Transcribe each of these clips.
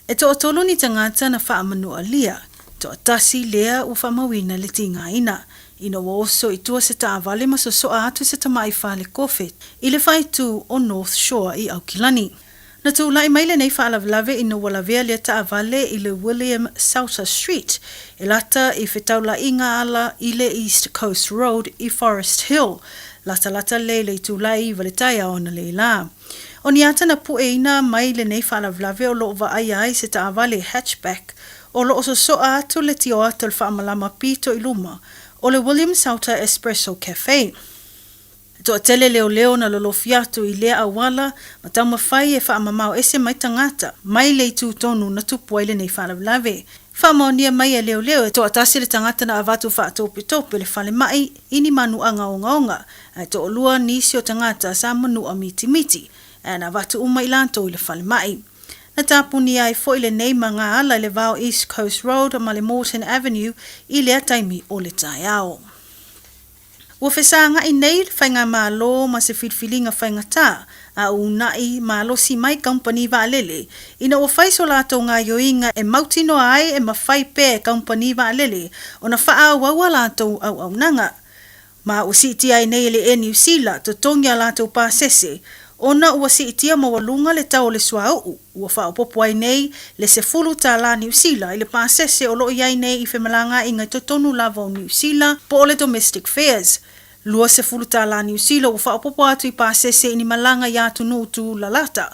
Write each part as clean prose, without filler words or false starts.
E toatolu ni tagata na faamanualia, toatasi lea ua faamauina le tigaina, ina ua oso i tua se taavale ma sosoa atu se tamai fale kofe i le faaitu o North Shore i Aukilani. Na tulai mai lenei faalavelave ina ua lavea lea taavale i le William Salter Street e lata i fetaulaiga ala i le East Coast Road i Forest Hill, latalata lea i le itula e 9 le taeao analeila. O ni ata na pueina mai lenei faalavelave o lo o vaaia ai se taavale hatchback o lo o sosoa atu le tioata o le faamalama pito i luma o le William Salter Espresso Cafe. E toatele leoleo na lolofi atu i lea auala ma taumafai e faamamao ese mai tagata mai le itu tonu na tupu ai lenei faalavelave. Faamaonia mai e leoleo e toatasi le tagata na avatu faatopetope le falemai i ni manuaga ogaoga, ae toalua nisi o tagata sa manua mitimiti, ae na avatu uma i latou i le falemai. Na tapunia ai foi lenei ma ngā ala i le vao East Coast Road ma le Moreton Avenue i lea taimi o le taeao. Ua fesagai nei le Faigamalo ma se filifiliga faigata a uunai malosi mai kamupani vaalele ina ua fai so latou gaioiga e mautinoa ai e mafai pea e kamupani vaalele ona faaauau a latou auaunaga. Ma ua siitia ai nei e le Air New Sila totogi a latou pasese ona ua siitia maualuga le tau o le suauu ua faaopoopo ai nei le $10 Niu Sila i le pasese o lo o i ai nei i femalagaaiga i totonu lava o Niu Sila po o le domestic fares. $20 Niu Sila ua faaopoopo atu i pasese i ni malaga i atunuu tūlalata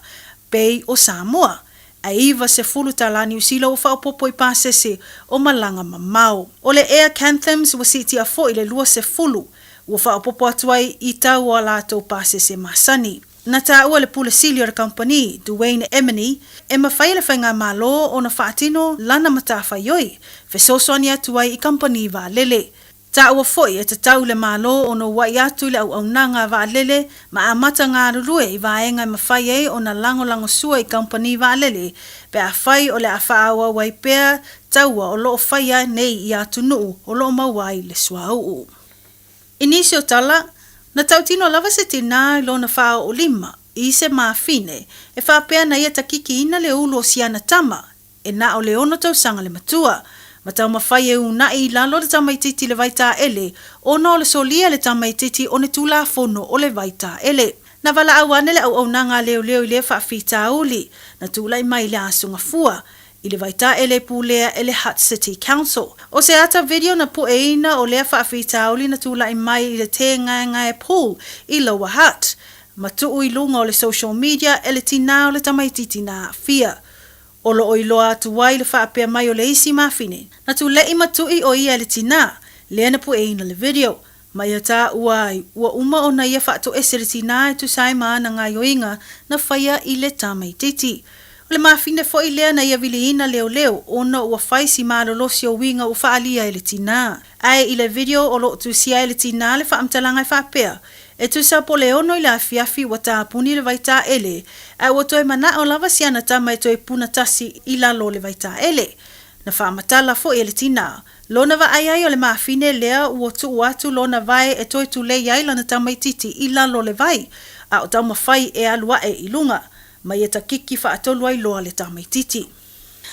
pei o Samoa, ae $90 Niu Sila ua faaopoopo i pasese o malaga mamao. O le Air Canthams ua siitia foi le 20 ua faaopoopo atu ai i tau o a latou pasese masani. Na taua le Pule Sili o le Kamupani, Duane Emeny, e mafai e le Faigamalo ona faatino lana matafaioi, fesoasoani atu ai i kamupani vaalele. Taua foi e tatau i le Malo ona ua'i atu i le auaunaga vaalele ma amata galulue i vaega e mafai ai ona lagolagosua i kamupani vaalele pe afai o le a faaauau ai pea taua o lo o faia nei i atunuu o lo o maua ai le suauu. I nisi o tala, na tautino lava se tinā i lona faaoolima i se mafine e faapea na ia takikiina le ulu o siana tama e na o le ono tausaga le matua. Ma taumafai e unaʻi i lalo le tamaitiiti i le vaitaele ona o le solia e le tamaitiiti o ne tulafono o le vaitaele. Na valaau ane le auaunaga a leoleo i lea faafitauli na tulai mai i le Aso Gafua i le vaitaele pulea e le Hutt City Council. O se ata video na pueina o lea faafitauli na tulai mai i le Tēngaengae Pool i Lower Hutt, ma tuu i luga o le social media e le tinā o le tamaitiiti na aafia. O lo o iloa atu ai le faapea mai o le isi mafine, na tulei ma tui o ia e le tinā, lea na pueina le video. Ma ia taua ai, ua uma ona ia faatoese le tinā e tusa ai ma ana gaioiga na faia i le tamaitiiti. O le mafine foi lea na ia viliina leoleo ona ua fai si malolosi o uiga ua faaalia e le tinā. Ae i le video o lo o tusia ai le tinā le faamatalaga e faapea, E tusa po le ono i le afiafi ua tāpuni le vaitaele, ae ua toe manao lava si ana tama e toe puna tasi i lalo o le vaitaele. Na faamatala foi e le tinā, Lona vaai ai o le mafine lea ua tuu atu lona vae e toe tulei ai lana tamaitiiti i lalo o le vai, a o taumafai e alu aʻe i luga, ma ia takiki faatolu ai loa le tamaitiiti.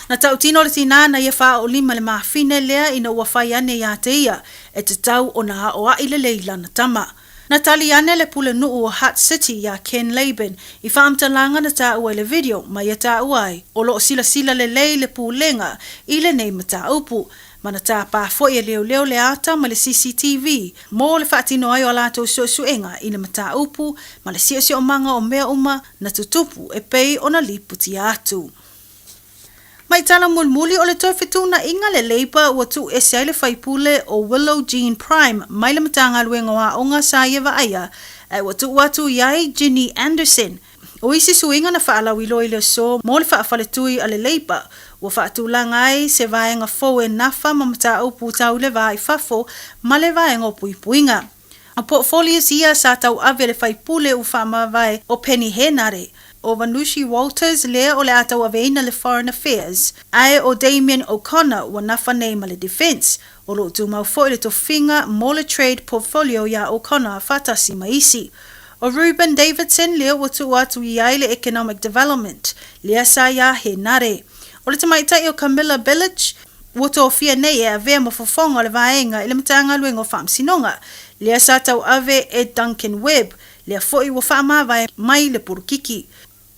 Na tautino le tinā na ia faaoolima le mafine lea ina ua fai ane iā te ia e tatau ona aoaʻi lelei lana tama. Na tali ane le pulenuu o Hutt City iā Ken Laban i faamatalaga na taua i le video ma ia taua ai, o lo o silasila lelei le pulega i lenei mataupu, ma na tāpā foi e leoleo le ata ma le CCTV mo le faatino ai o a latou suesuega i le mataupu ma le siosiomaga o mea uma na tutupu e pei ona lipotia atu. Mai tala mulimuli o le toe fetuunaiga le Labour ua tuu ese ai le faipule o Willow Jean Prime mai le Matagaluega o Aoga sa ia vaaia ae ua tuu atu i ai Ginny Andersen. O isi suiga na faalauiloa i le aso mo le faafaletui a le Labour ua faatulaga ai se vaega fou e nafa ma mataupu tau i le va i fafo ma le vaega o puipuiga. O portfolios ia sa tauave e le faipule ua faamavae o Peeni Henare, o Vanushi Walters lea o le a tauaveina le Foreign Affairs, ae o Damien O'Connor ua nafa nei ma le Defence, o lo o tumau foi le tofiga mo le Trade portfolio iā O'Connor faatasi ma isi. O Reuben Davidson lea ua tuu atu i ai le Economic Development, lea sa iā Henare. O le tamaitai o Camilla Billich, ua tofia nei e avea ma fofoga o le vaega i le Matagaluega o Faamasinoga, lea sa tauave e Duncan Webb, lea foi ua faamavae mai le polokiki.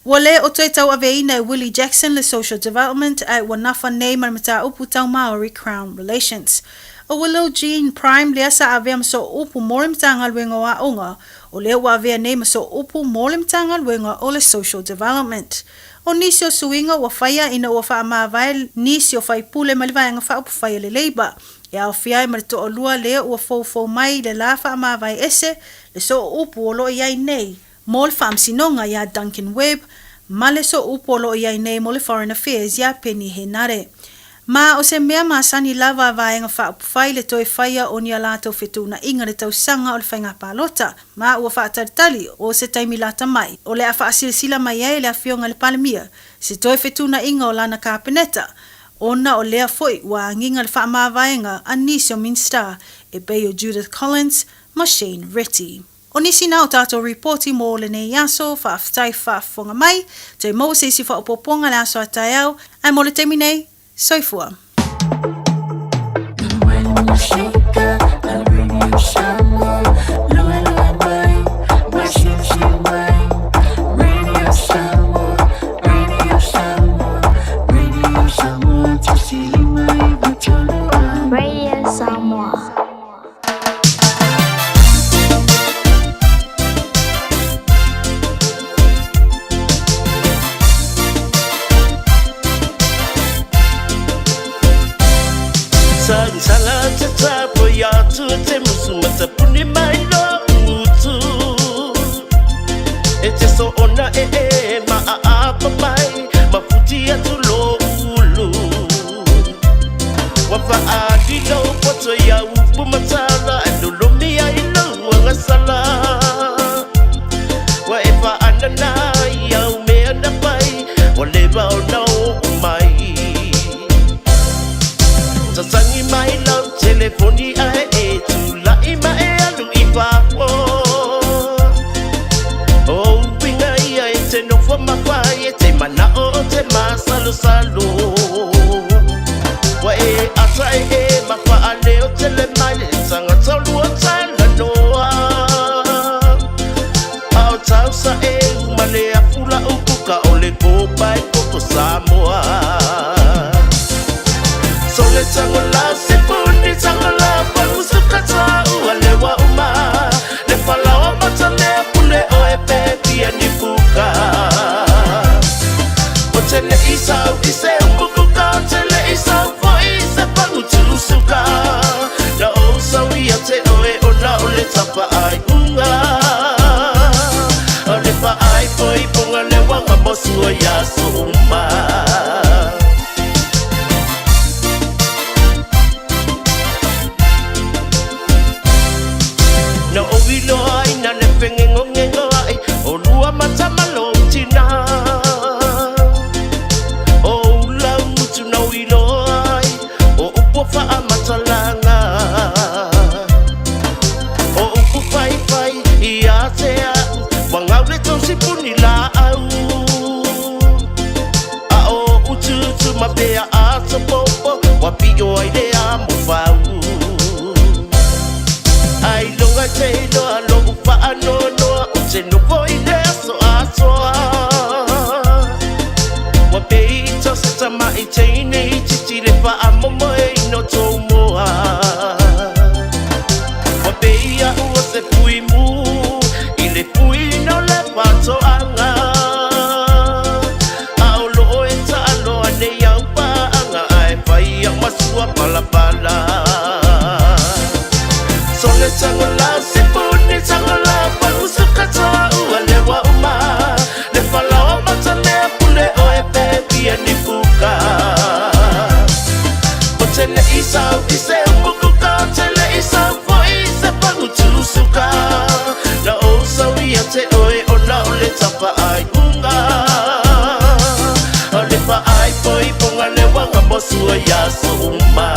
Ua le o toe tauaveina e Willie Jackson le Social Development ae ua nafa nei ma le mataupu tau Maori Crown Relations. O Willow Jean Prime lea sa avea ma sooupu mo le Matagaluega o Aoga, o lea ua avea nei ma sooupu mo le Matagaluega o le Social Development. O nisi o suiga ua faia ina ua faamavae nisi o faipule mai le Vaega Faaupufai a le Labour, e aofia ai ma le toalua lea ua foufou mai i le la faamavae ese le sooupu o lo o i ai nei mo le Faamasinoga iā Duncan Webb ma le sooupu o lo o i ai nei mo le Foreign Affairs iā Peeni Henare. Ma o se mea masani lava a Vaega Faaupufai le toe faia o ni a latou fetuunaiga le tausaga o le faiga palota, ma ua faatalitali o se taimi lata mai o le a faasilasila mai ai le Afioga i le Palemia se toe fetuunaiga o lana Kapeneta, ona o lea foi ua agiga le faamavaega a nisi o Minisita e pei o Judith Collins ma Shane Reti. O nisi na o tatou ripoti mo lenei aso, faafetai faafofoga mai, toe maua se isi faaopoopoga le aso a taeao, ae mo le taimi nei, soifua. Radio Samoa. E te so ona e e ma a apa mai ma futi atu lo ulu Ua faaali lou poto ia upu matala e lolomi ai lou agasala. Ua e faanana i au mea na fai, ua leva ona oo mai. Sasangi mai lau telefoni ae e tulai ma e alu i fafo. O uiga ia e te nofo ma fai e te mana'o o te masalosalo. Ua e ata e e ma faaleo tele mai le tangata lua talanoa. A o tausa e uma le afu la upuka o le kopa e koko Samoa. Sole tango la sipuni tango la pamusuka ta ua lewa uma le falaoa matamea pule o e pepia ni puka. O te le isau i se umukuka o te le isau foi i se pagutusuka. Na o sau ia te oe ona o le tapa ai unga. O le pa ai foi ponga le wanga mosu o ia so uma. Na ou iloa ai na le fengengongengo ai o lua matama lou tina. O ula utu na ou iloa ai o upu o faamatalaga. O upu faifai ia te au ua gau le tou sipuni laau. A o utuutu ma pea atopopo ua pio ai le amofau. Ai loga te iloa lo'u faanoanoa o te nofo i le aso atoa. Ua pei i se tama'i teine i titi le faamomoe i no tou moa. Ua pei a'u o se fuimu i le fuina o le faatoaga. A o loo e taaloa nei au paaga ae fai au masua palapala. Sole tango la sipuni tango la pagusuka toa ua lewa uma le falaoa matamea pule o e pepia ni puka. O te le isau i se umukuka o te le isau foi i se pagutusuka. Na ou sau ia te oe ona o le tapa ai unga. O le pa ai foi ponga le wanga mosua ia so uma.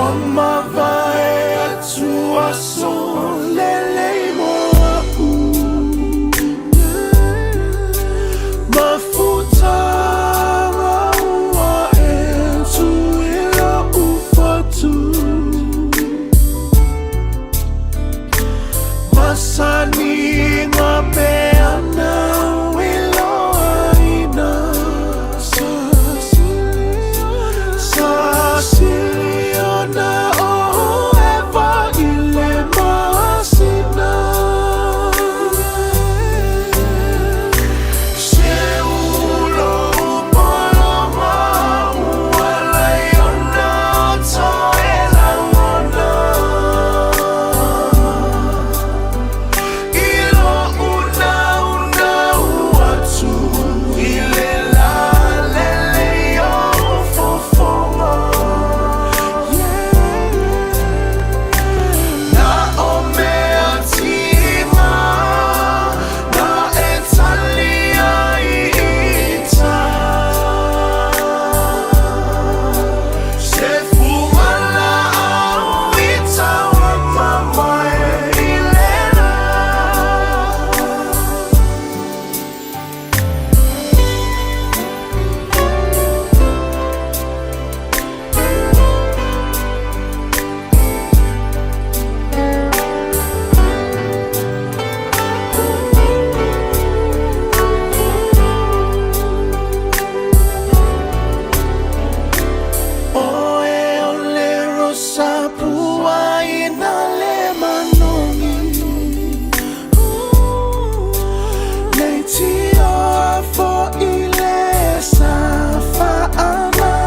Ua mavae atu aso lelei mo a'u Mafutaga ua e tu i lo'u fatu Masaniga pe ana i loaina Sa sili ona o eva i le masina Se ulo pologa ua lai ona toe lagona I lo'u naunau atu i le lalelei o fofoga Na o mea tiga na e tali ai i tai Se fugalaau i tauamamae i le la. Oe o le rosa pua ina le manogi Le tio fo i le sa faamalosi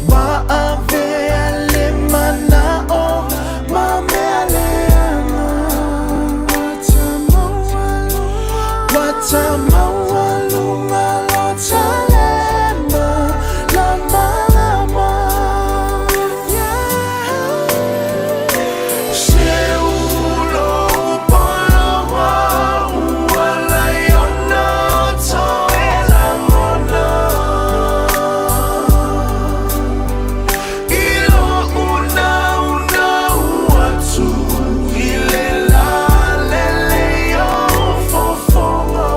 Ua avea le mana'o ma mea leaga Ua tamaualuga lo talema lamalama Se ulo pologa ua lai ona toe lagona I lo'u naunau atu i le lalelei o fofoga.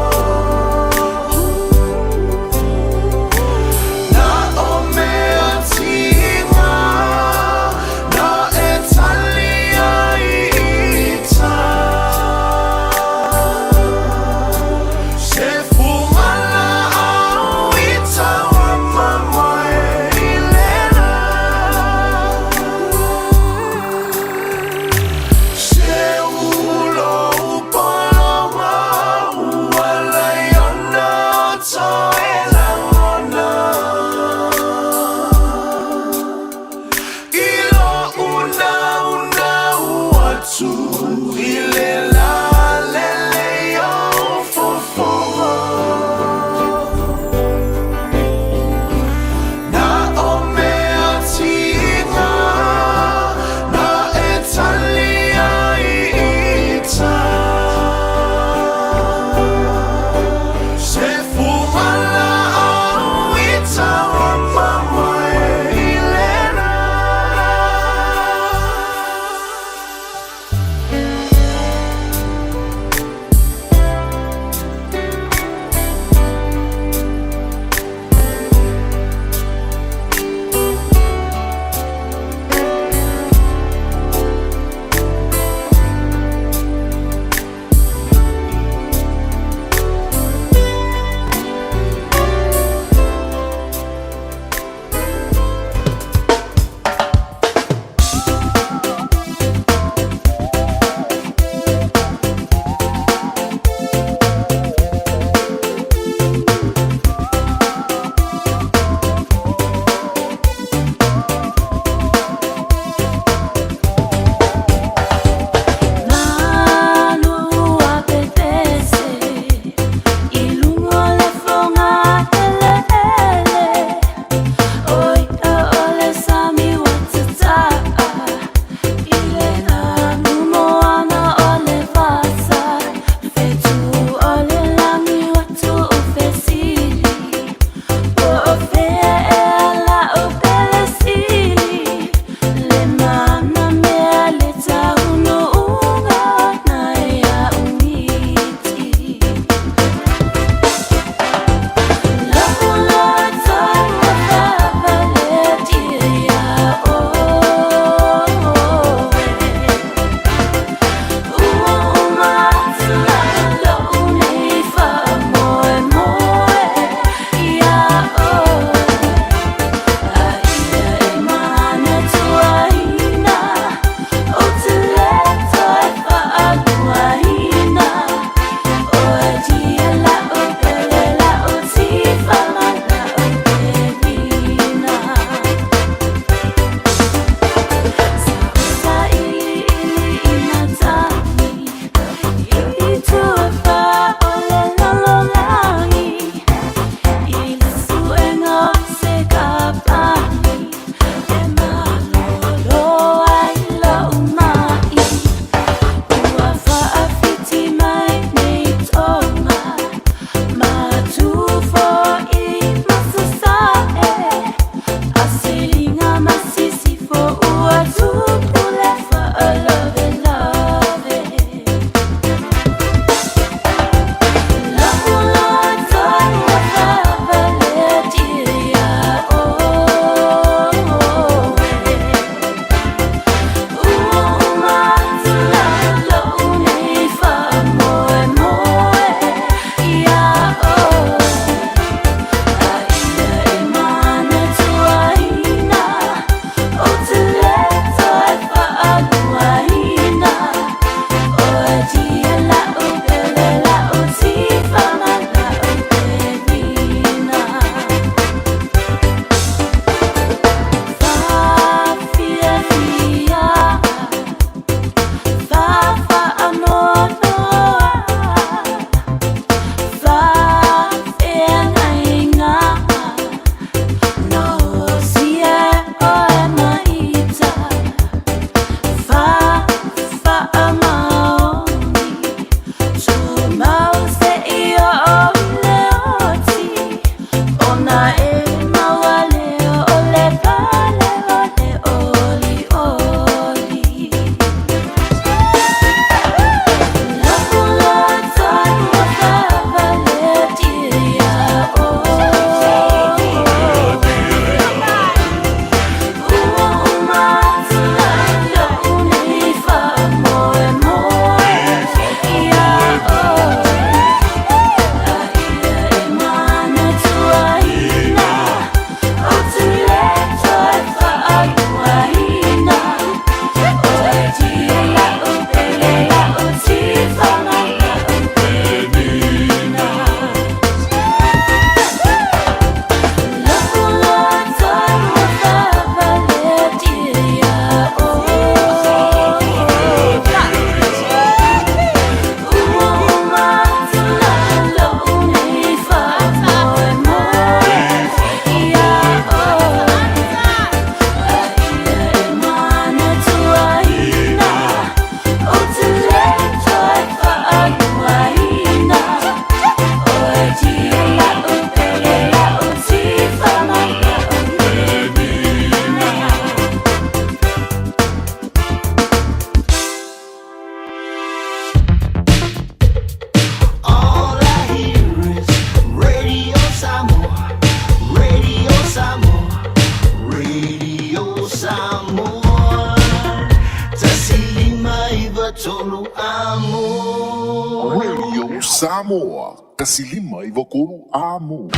Samoa, 153 Amo.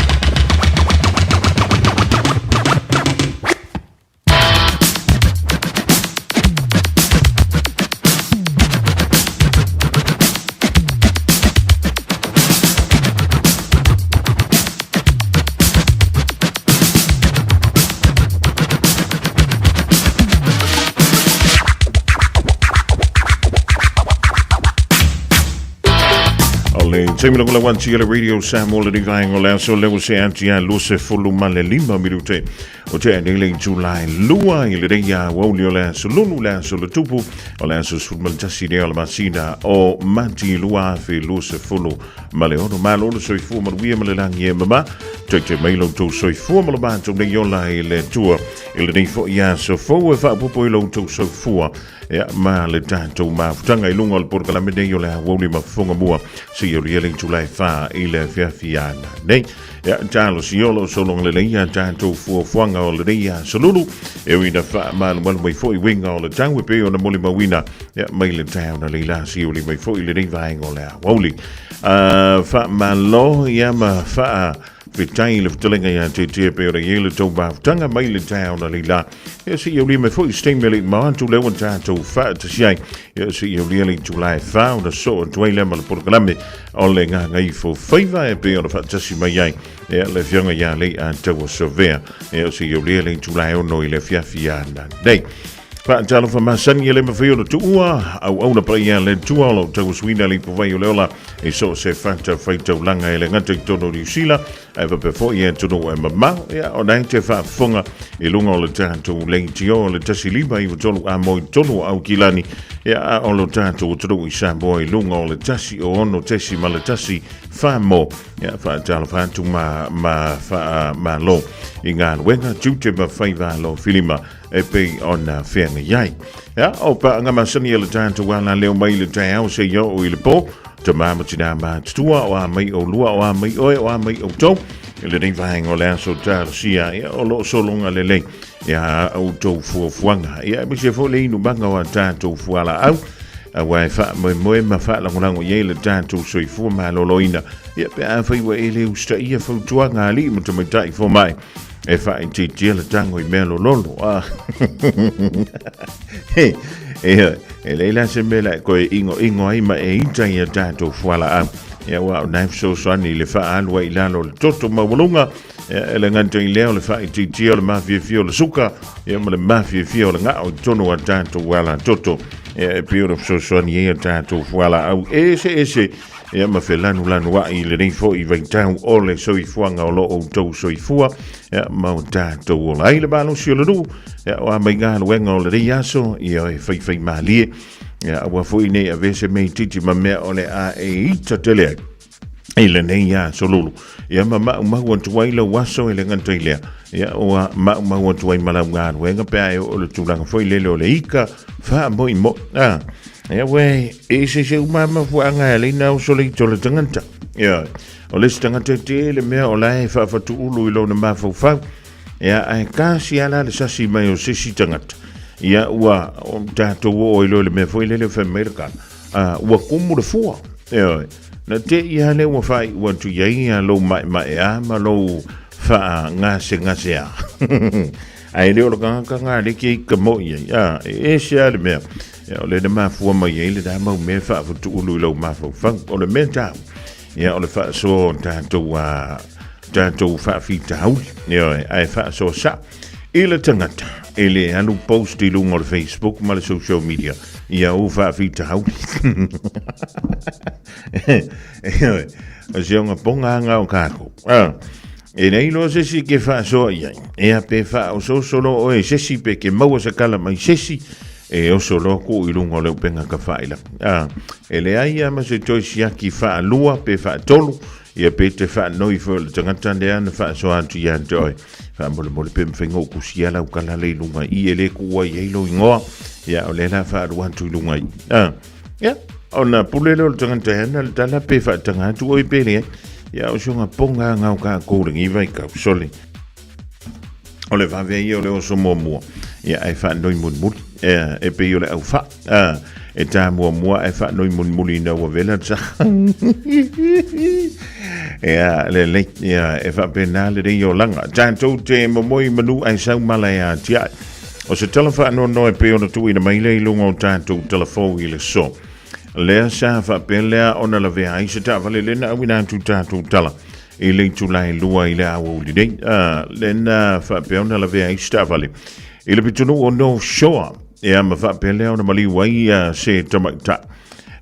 O le taimi la kula wanti le Radio Samoa le vaenga o le aso leo se ati a lose fulu ma le lima minute o te nei le July lua i le reia wauli o le aso lulu le aso le tupu o le aso sefulu ma le tasi lea o le masina o Mati 2026 ma le ono. Malo le soifua manuia ma le lagi e mama. Taite mai lo tou soifua ma lo matou nei ola i le Atua i lenei foi aso fou e faaopoopo i lo outou soifua ia ma le tatou mafutaga i luga o le polokalame nei o le Aoauli Mafofoga Mua seia aulia le itula e 4 i le afiafi ana nei. Ia talosia o lo o sologa lelei a tatou fuafuaga o lenei aso lulu e ui ina faamalumalu mai foi uiga o le tau e pei ona molimauina ia mai le taeao na leila siuli mai foi lenei vaega o le aoauli. Faamalo ia ma faafetai i le fetalaiga ia Tietie pei ona i ai le tou mafutaga mai le taeao na leila. Ia seia aulia mai foi se taimi e le i mao atu lea ua tatou faatasi ai. Ia seia aulia le itula e 4 ona soo atu ai lea ma le polokalame o le Gagaifo Faiva e pei ona faatasi mai ai ia le afioga ia Leiataua Savea. Ia seia aulia le itula e 6 i le afiafi ana nei. Faatalofa masani e le mafai ona tuua, auauna paia a le Atua o lo o tauasuina le ipuvai o le ola i so o se fata faitaulaga e le gata i totonu o Niu Sila, ae faapea foi i atunuu e mamao. Ia, ona e te faafofoga i luga o le tatou leitio o le 153 a mo i totonu o Aukilani, ia, a o lo tatou atunuu i Samoa i luga o le 106.1 fa mo. Ia, faatalofa atu ma, ma faamalo i galuega, tiute ma faiva alofilima e pei ona feagai ai. Ia, o paaga masani a le tatou ala leo mai le taeao seia oo i le po, tama ma tina matutua, o a mai oulua, o a mai oe, o a mai outou, i lenei vaega o le aso talosia, ia, o lo o sologa lelei ia a outou fuafuaga. Ia, aemaise foi le inumaga o a tatou fualaau, aua e faamoemoe ma faalagolago i ai le tatou soifua maloloina, ia, pe afai ua e le usitaia fautuaga a alii ma tamaitai fomai, e faaitiitia le tago i mea lololo. Ah. E, e leai la se mea la e koe ingoingo ai ma e ita i a tātou fualaau. Ia ua o nai fesoasoani i le faaalu ai i lalo o le toto maualuga, ia, e le gata i lea o le faaitiitia o le mafiafia o le suka, ia ma le mafiafia o le gao i totonu o a tātou ala toto. Ia, e pei ona fesoasoani ai a tātou fualaau eseese Ia ma felanulanuai i lenei foi vaitau o le soifuaga o lo outou soifua, ia ma o tatou ola ai le malosi o le nuu, ia o a mai galuega o lenei aso, ia e faifai malie, ia aua foi nei avea se mea itiiti ma mea o le a e ita tele ai i lenei aso lulu. Ia ma maumau atu ai lau aso e le gata i lea, ia ua maumau atu ai ma lau galuega pe a e oo i le tulaga foi lele o le ika faamoemoe. Ah, Ia uē, e eseese uma lava mafuaaga e ala ai ona oso le ita o le tagata. Ioe, o le isi tagata e tele mea o la e faafatuulu i lona mafaufau, ia, ae kasi lava la le sasi mai o se isi tagata. Ia, ua tatou oo ai loa i le mea foi lele fai mai le kala, ua kumu le fua. Ioe, na te i lava lea ua faaiu atu i ai lou maemaea ma lou faagasegasea. Ae le o le tagata lena lea ke ika moi ai, a, e ese lava le mea. Ia, o lea na mafua mai ai lena mau mea e faafutuulu i lou mafaufau. O le mea taua, ia, o le faasoa o tatou, a, tatou faafitauli, ioe, ae faasoa sao i le tagata e le alu post i luga o le Facebook ma le social media ia u faafitauli. Ioe, o se onga ponga anga o kākou. Ah. E leai loa se isi ke faasoa i ai, ea pe faaosooso loa oe i se isi pe ke maua se kala mai se isi, e oso loa kuu i luga o le upega tafailagi. A, e leai lava ma se toe siaki faalua pe faatolu, ia pe te faanoi foi o le tagata lea na faasoa atu ia te oe. Faamolemole pe mafai ona ou tusia lau kala lea i luga i i e le kuu ai ai lou igoa, ia o lea la faalua atu i luga i i. A, ia, ona pule lea o le tagata e ana le tala pe faataga atu oe pe leai. Ia, o si ona poga lena o tatou i lenei vaitau, sole. O le vave ia o le oso muamua, ia ae faanoi mulimuli. E pei o le aufa e tā muamua e whaanoi mulimuli ina ua vela ta. Ia, le lei, ia, e whaapena le rei o langa. Tātou te momoi manu ai sau mala e a tiai. O se tala whaanono e pe ona tuina mai le i lunga o tātou telefou i le so. Lea sa whaapea lea ona lavea ai se taavale lena auina atu tātou tala i le itula e lua i le aoauli nei. Lena whaapea ona lavea ai se taavale i le pitonuu o North Shore. Ia ma faapea lea ona maliu ai se tamaitai.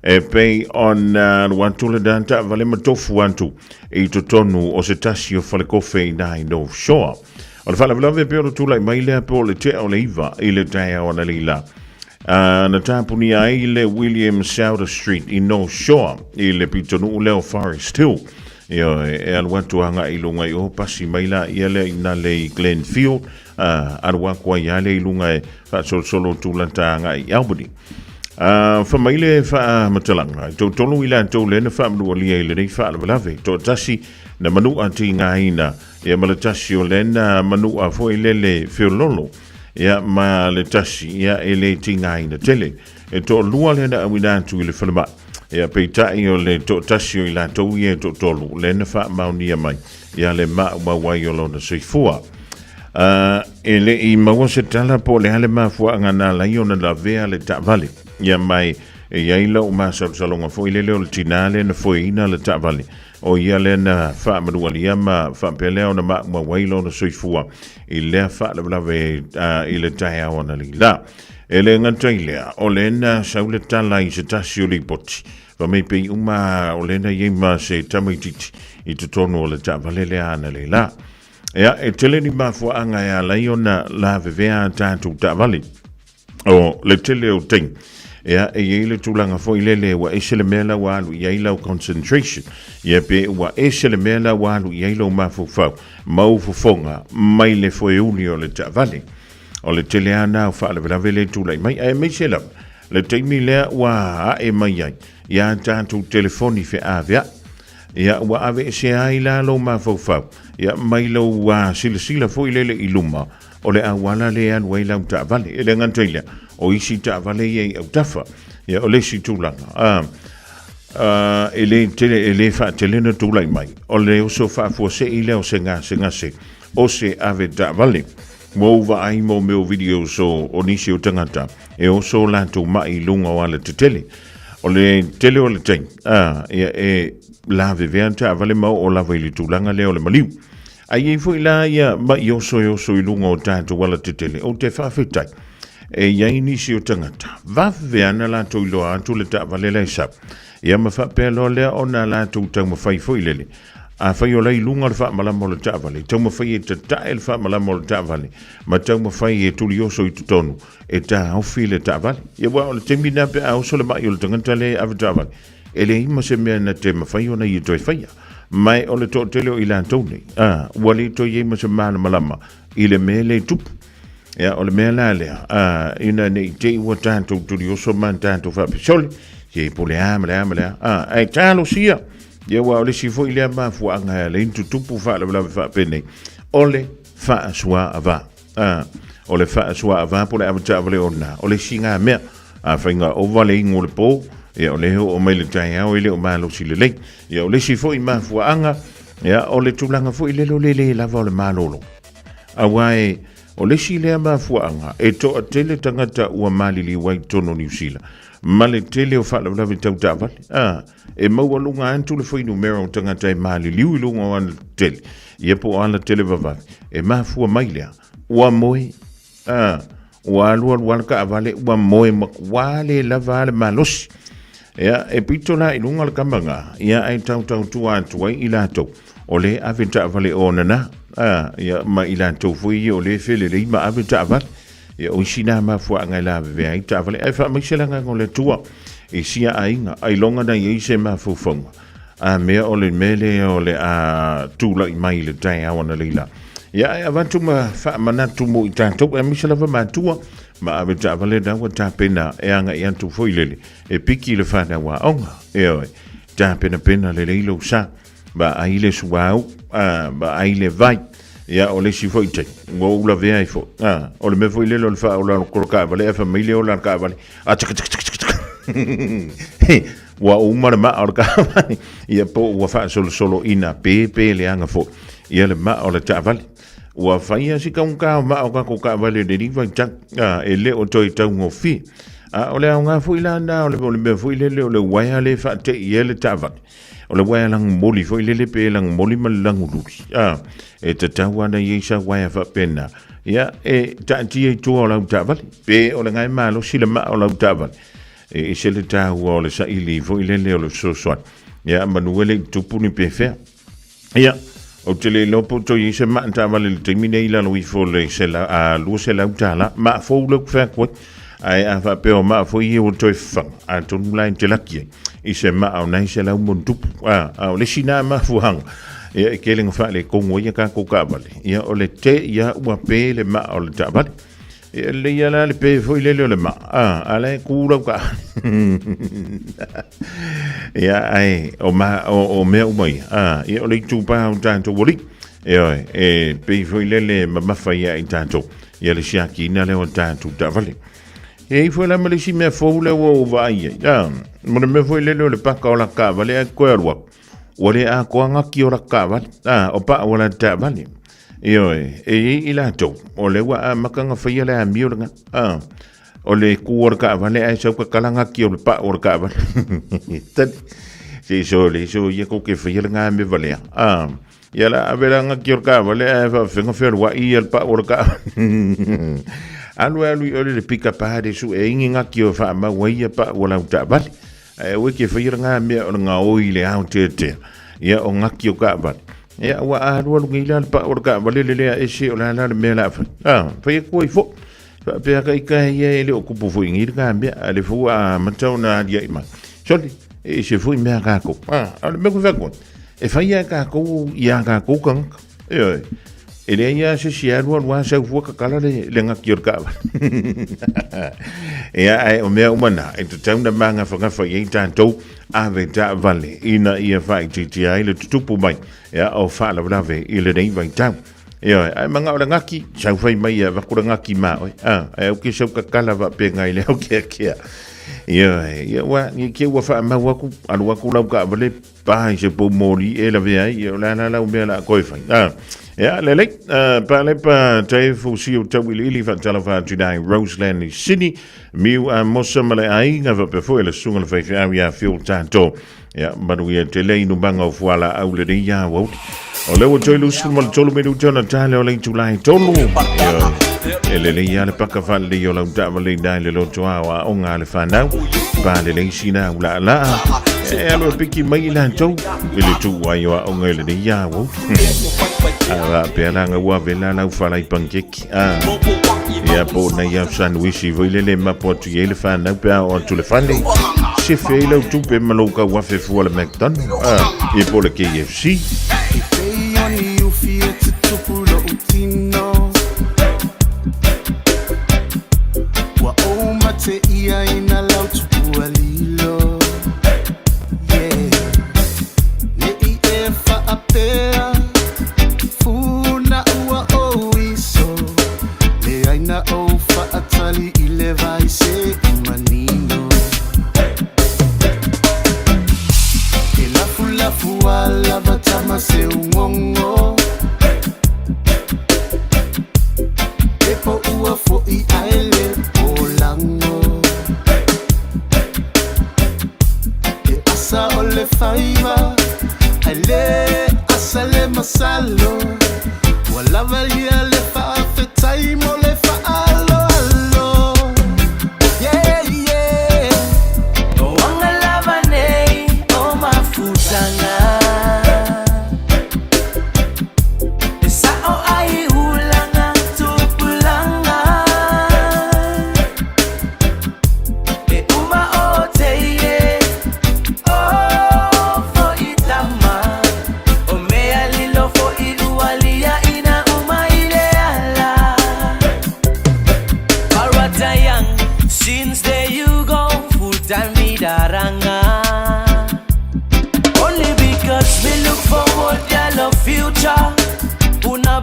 E pei ona alu atu le na taavale ma tofu atu i totonu o se tasi o falekofe i na i North Shore. O le faalavelave pei ona tulai mai lea po o le tea o le 9 i le taeao analeila. Na tapunia ai le William Souter Street i North Shore i le pitonuu lea o Forest Hill. Ioe, e alu atu agai i luga i o, pasi mai la ia lea i na le i Glenfield, alu atu ai lava lea i luga e faasolosolo tulata agai i Albany. Fa mai le faamatalaga, e toatolu i latou lea na faamanualia i lenei faalavelave, toatasi na manua tigaina, ia ma le tasi o lea na manua foi lele feololo, ia ma le tasi ia e le tigaina tele. E toalua lea na auina atu i le falemai, ia peitai o le toatasi o i latou ia e toatolu lea na faamaonia mai ia le maumau ai o lona soifua. E le i maua se tala po o le a le mafuaaga na ala ai ona lavea le taavale. Ia mai e i ai lau masalosaloga foi lele o le tinā lea na foeina le taavale, o ia lea na faamanualia ma faapea lea ona maumau ai lona soifua i lea faalavelave i le taeao analeila. E le gata i lea, o lea na sau le tala i se tasi o lipoti, fa mai pei uma o lea na i ai ma se tamaitiiti i totonu o le taavale lea analeila. Ia, e tele ni mafuaaga e ala ai ona lavevea a tatou taavale. O le tele o taimi, ia, e i ai le tulaga foi lele ua ese le mea la ua alu i ai lau concentration, ia pe ua ese le mea la ua alu i ai lou mafaufau ma ou fofoga mai le foeuli o le taavale. O le tele lava na o faalavelave lea e tulai mai, aemaise lava le taimi lea ua ae mai ai ia tatou telefoni feaveai. Ia, ua aveesea ai la lou mafaufau, ia, mai lou silasila foi lele i luma o le auala lea e alu ai lau taavale. E le gata i lea, o isi taavale ia i autafa. Ia, o le isi tulaga, e le tele, e le faatele ona tulai mai, o le oso faafuasei lea o se gasegase o se ave taavale. Ua ou vaai mo mea o videos o nisi o tagata e oso o latou mai i luga o alatetele. O le tele o le taimi, ia, e lavevea taavale ma oo lava i le tulaga lea o le maliu. A i ai foi la ia mai oso e oso i luga o tatou alatetele, ou te faafetai e i ai nisi o tagata, vave ana latou iloa atu le taavale la e sau. Ia ma faapea loa lea ona latou taumafai foi lele Afai o la i luga le faamalama o le taavale, taumafai e tatae le faamalama o le taavale, ma taumafai e tulioso i totonu, e taofi le taavale. Ia aua o le taimi lena pe a oso le mai o le tagata lea e ave taavale, e leai ma se mea na te mafai ona ia toe faia. Ma o le toatele o i latou nei, a, ua le toe i ai ma se malamalama i le mea lea e tupu. Ia, o le mea la lea, a, ina ne i te i ua tatou tulioso ma tatou faapea, sole, se po o le a ma le a ma le a, a, ae talosia. Ia aua o le isi foi lea mafuaaga e ala ai ona tutupu faalavelave faapenei, o le faasuaava. A, o le faasuaava po o le avetaavale o lena, o le isi na mea. Afai na ova le inu o le po, ia o lea e oo mai le taeao e le o malosi lelei. Ia o le isi foi mafuaaga, ia o le tulaga foi lele o le le lava o le malolo. Aua e, o le isi lea mafuaaga e toatele tagata ua maliliu ai i totonu o Niu Sila, ma le tele o faalavelave tau taavale. A, E maualuga atu le fuainumera o tagata e maliliu i luga o alatele, ia po o alatele vavave, e mafua mai lea, ua moe, a, ua alualu lava le taavale, ua moe matua le lava a le malosi. Ia, e pito la i luga le kama na, ia ae tautautua atu ai i latou, o lea e ave taavale o nana, a, ia, ma i latou foi ia o lea e felelei ma ave taavale. Ia, o isi na mafuaaga e lavevea ai taavale, ae faamaise le agaga o le Atua i sia aiga, ailoga na i ai se mafaufauga, a mea o le mea lea o le a tulai mai i le taeao analeila. Ia, ae avatu ma faamanatu mo i tatou, aemaise lava matua, ma ave taavale na ua tapena e agai atu foi lele, e piki le fanau aoga. Ioe, tapenapena lelei lou sa, vaai le suauu, vaai le vai. Ia, o le isi foi taimi, ua ou lavea ai foi. A, o le mea foi lele o le faaola o le taavale, ae fai mai le ola a le taavale, a taka taka taka taka. Ua uma le maa o le taavale. Ia, po ua faasolosoloina pe pe leaga foi. Ia le maa o le taavale. Ua fai lava si taugata o maa o tatou taavale i lenei vaitau. A, e le o toe taugofie. A o le aoga foi la lena o le mea foi lele o le uaea lea e faatei ai le taavale. O le uaea lagumoli foi lele pe lagumoli ma le lagululi. A, e tatau lava ona i ai sau uaea faapena. Ia, e taatia i tua o lau taavale, pe o le gae malosi le maa o lau taavale. E ese le taua o le saili foi lele o le fesoasoani. Ia, manu e le i tupu ni pefea. Ia, ou te le iloa po o toe i ai se maa taavale i le taimi nei i lalo ifo o le sela, a, $200. Maa fou lea ou te fai atu ai. Ae a faapea o maa foi ia ua toe fafaga, atonu la e te laki ai i se maa o nai selau ma ona tupu. A, a o le isi na mafuaaga, ia e tele na faaletonu ai a tatou taavale, ia o le te ia ua pe le maa o le taavale. E lelei lava la le pe foi lele o le maa, a, a la e kū lau taavale. Ia, ae o, ma, o, o mea uma ia, a, ia o le itupa o tatou alii. Ioe, e pei foi lele mamafa ia i tatou, ia le siakiina lea o tatou taavale. E i foi la ma le isi mea fou lea ua ou vaai ai, a, mo le mea foi lele o le paka o la taavale ae toe alu atu, ua le atoa gaki o la taavale, a, o pau o la taavale. Ioe, e i ai i latou, o lea ua amata ona faia le amio lena, a, o le kū o le taavale ae sau tatala gaki o le pau o le taavale. Tali, se i sole, so ia kou te faia lena mea valea, a, ia la ave la gaki o le taavale ae faafefea fealuai ia le pau o le taavale. Alu e alu i ole le pikapa a le sue ai ni gaki o faamau ai ia pau o lau taavale. Ae aua e te faia lena mea o le gaoi i le aoteatea, ia o gaki o taavale. Ia, ua alualu nei la le pau o le taavale le lea ese o le a la le mea o le a fai. A, fai atu ai foi. Faapea ka ika ia e le o kupu foi nei lena mea, a le foi ua amata ona aliae mai. Sole, e ese foi mea a kākou. A, o le mea koe fai atu ai, e fai lava e kākou iā kākou tagata. Ioe. E leai lava se isi e alualu lava sau fua tatala le, le gaki o le taavale. Ia, ae o mea uma na, e tatau ona magafagafa i ai tatou ave taavale ina ia faaitiitia ai le tutupu mai ia, o faalavelave i lenei vaitau. Ioe, ae manao le gaki, sau fai mai ia avatu le gaki ma oe. A, ae au ke sau tatala faapenga i le au keakea. Ioe, ia ua, ni ke ua faamau atu, alu atu lau taavale, Pa i se pou moli e lavea ai, ia o le a la lau mea la koe fai. Ah, ia, lelei, pa le pa te fusi o tau ili ili whaatalofa atu nai Roseland i Sydney, miu a mosa ma le aiga faapea foi le susuga le faifeau ia Phil Tato. Ia, manuia tele inu manga o fuala au le nei ia wauli. O le ua toi lusu ma le tolu minuta ona tale o le itulai tolu. Ia, e lelei ia le paka whalelei o lau taavale i nai le loto a o aoga a le whanau. Pa lelei sina au laa laa. E alu e piki mai i latou i le tuu ai o aoga i lenei ia wauli. A faapea la ua vela lau falai pankeki. A, ia po o nei au sandwichi foi lele mapo atu i ai le whanau pe a o atu le fale. Sefe ai lau tupe ma lou kauafe fua le McDonald. A, ia po o le KFC.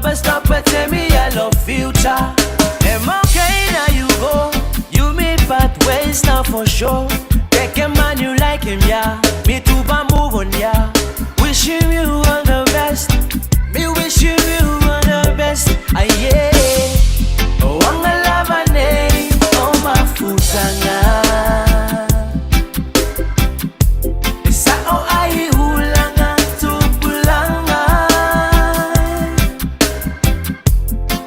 first stop and tell me hello future. Am okay now you go? You meet bad ways now for sure. Take a man you like him, yeah. Me too, but move on, yeah. Wishing you all the best. Me wishing you all the best. Ah, yeah. Oh, I'm gonna love a name. Oh, my futanga. Sa o ai ulanga tupulanga.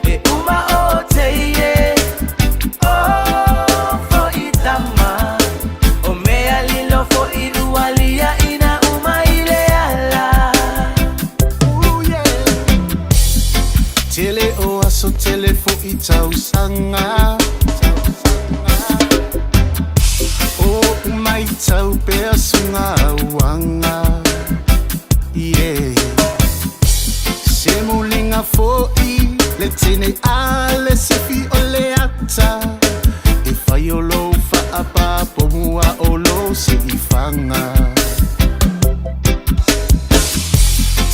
E uma o te ye. Oh, fo itama. O mea lilo fo ilualia ina uma ile ala. Ooh, yeah. Tele o aso tele fo i tausaga. O umai tau pea sunga uanga. Yeah. Se mulinga fo i le tene a le sefi o le ata. E fai o lo whaapa po mua o lo se i whanga.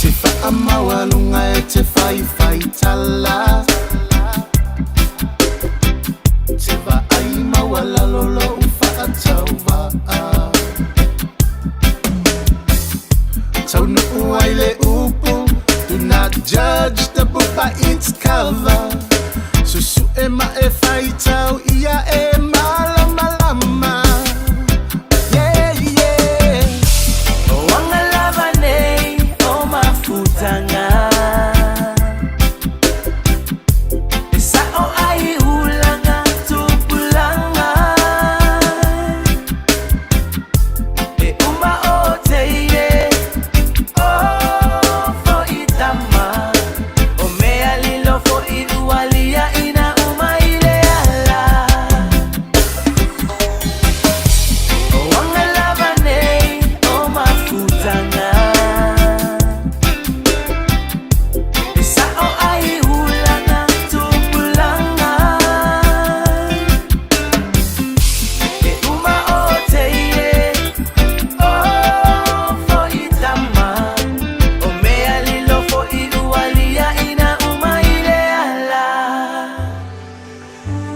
Te whaamaualunga e te whai whai tala. Te vaai maualalo lo whaatauva'a. Taunu ai le upu, do not judge the book by its cover. Susu e ma e whaitau ia e malamalama. Yeah, yeah. Oh, anga lava nei, oh, mafutanga. Sa o ai ulanga tupulanga. E uma o te ye, oh, fo itama. O mea lilo fo ilualia ina uma ile ala. Oh, anga lava nei, oh, mafutanga. Sa o ai ulanga tupulanga. E uma o te ye, oh, fo itama. O mea lilo fo ilualia ina uma ile ala.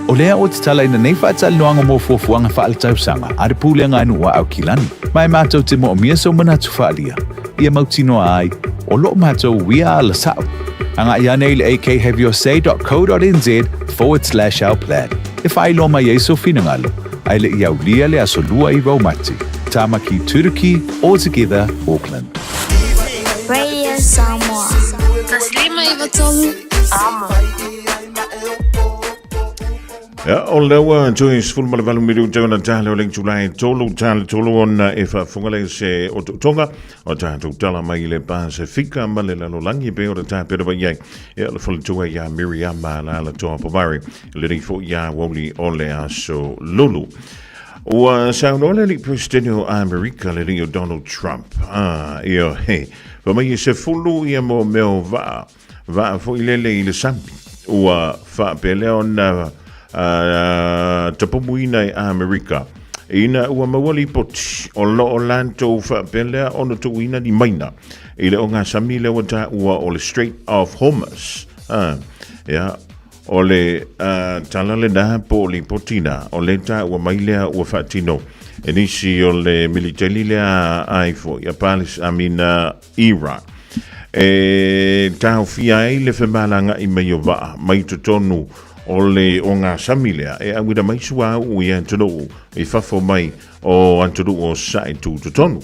O lea ua tatalaina nei faatalanoaga mo fuafuaga faaletausaga a le Pulega a Nuu a Aukilani, ma e matou te moomia sou manatu faaalia, ia mautinoa ai, o loo matou uia alasao. Agai ane i le akhaveyourSay.co.nz/ourplan e faailoa mai ai sou finagalo, ae le i aulia le aso 29 Mati. Tamaki Turuki, All Together, Auckland. Radio Samoa. 1993 Amo. Ia, o lea ua toe 18 miliu tau na tale o le itula e tolu tale tolu ona e faafofoga le se o tootoga o tatou tala mai i le Pasefika ma le lalolagi e pei ona tapena mai ai. Ia, le faletua ia Miriama Alaalatoa Pomare, lenei foi ia aoauli o le aso Lulu. Ua saunoa le alii Peresetene o Amerika lenei o Donald Trump. Ah, ia, he, fa mai e 10 ia mo mea o vaa Vaa foi lele i le sami, ua faapea lea ona tapumuina e Amerika. Ina ua maua lipoti o loo latou faapea lea ona tuuina ni maina i le ogasami lea ua taua o le Strait of Hormuz. Ia, o le tala lena po o lipoti na, o le taua mai lea ua faatino e nisi o le militeli lea ai foi a Palis, I mean, Iran. E taofia ai le femalaga'i mai o vaa mai totonu o le ogasami lea e auina mai suauu i atunuu i fafo mai o atunuu o sae tutotonu.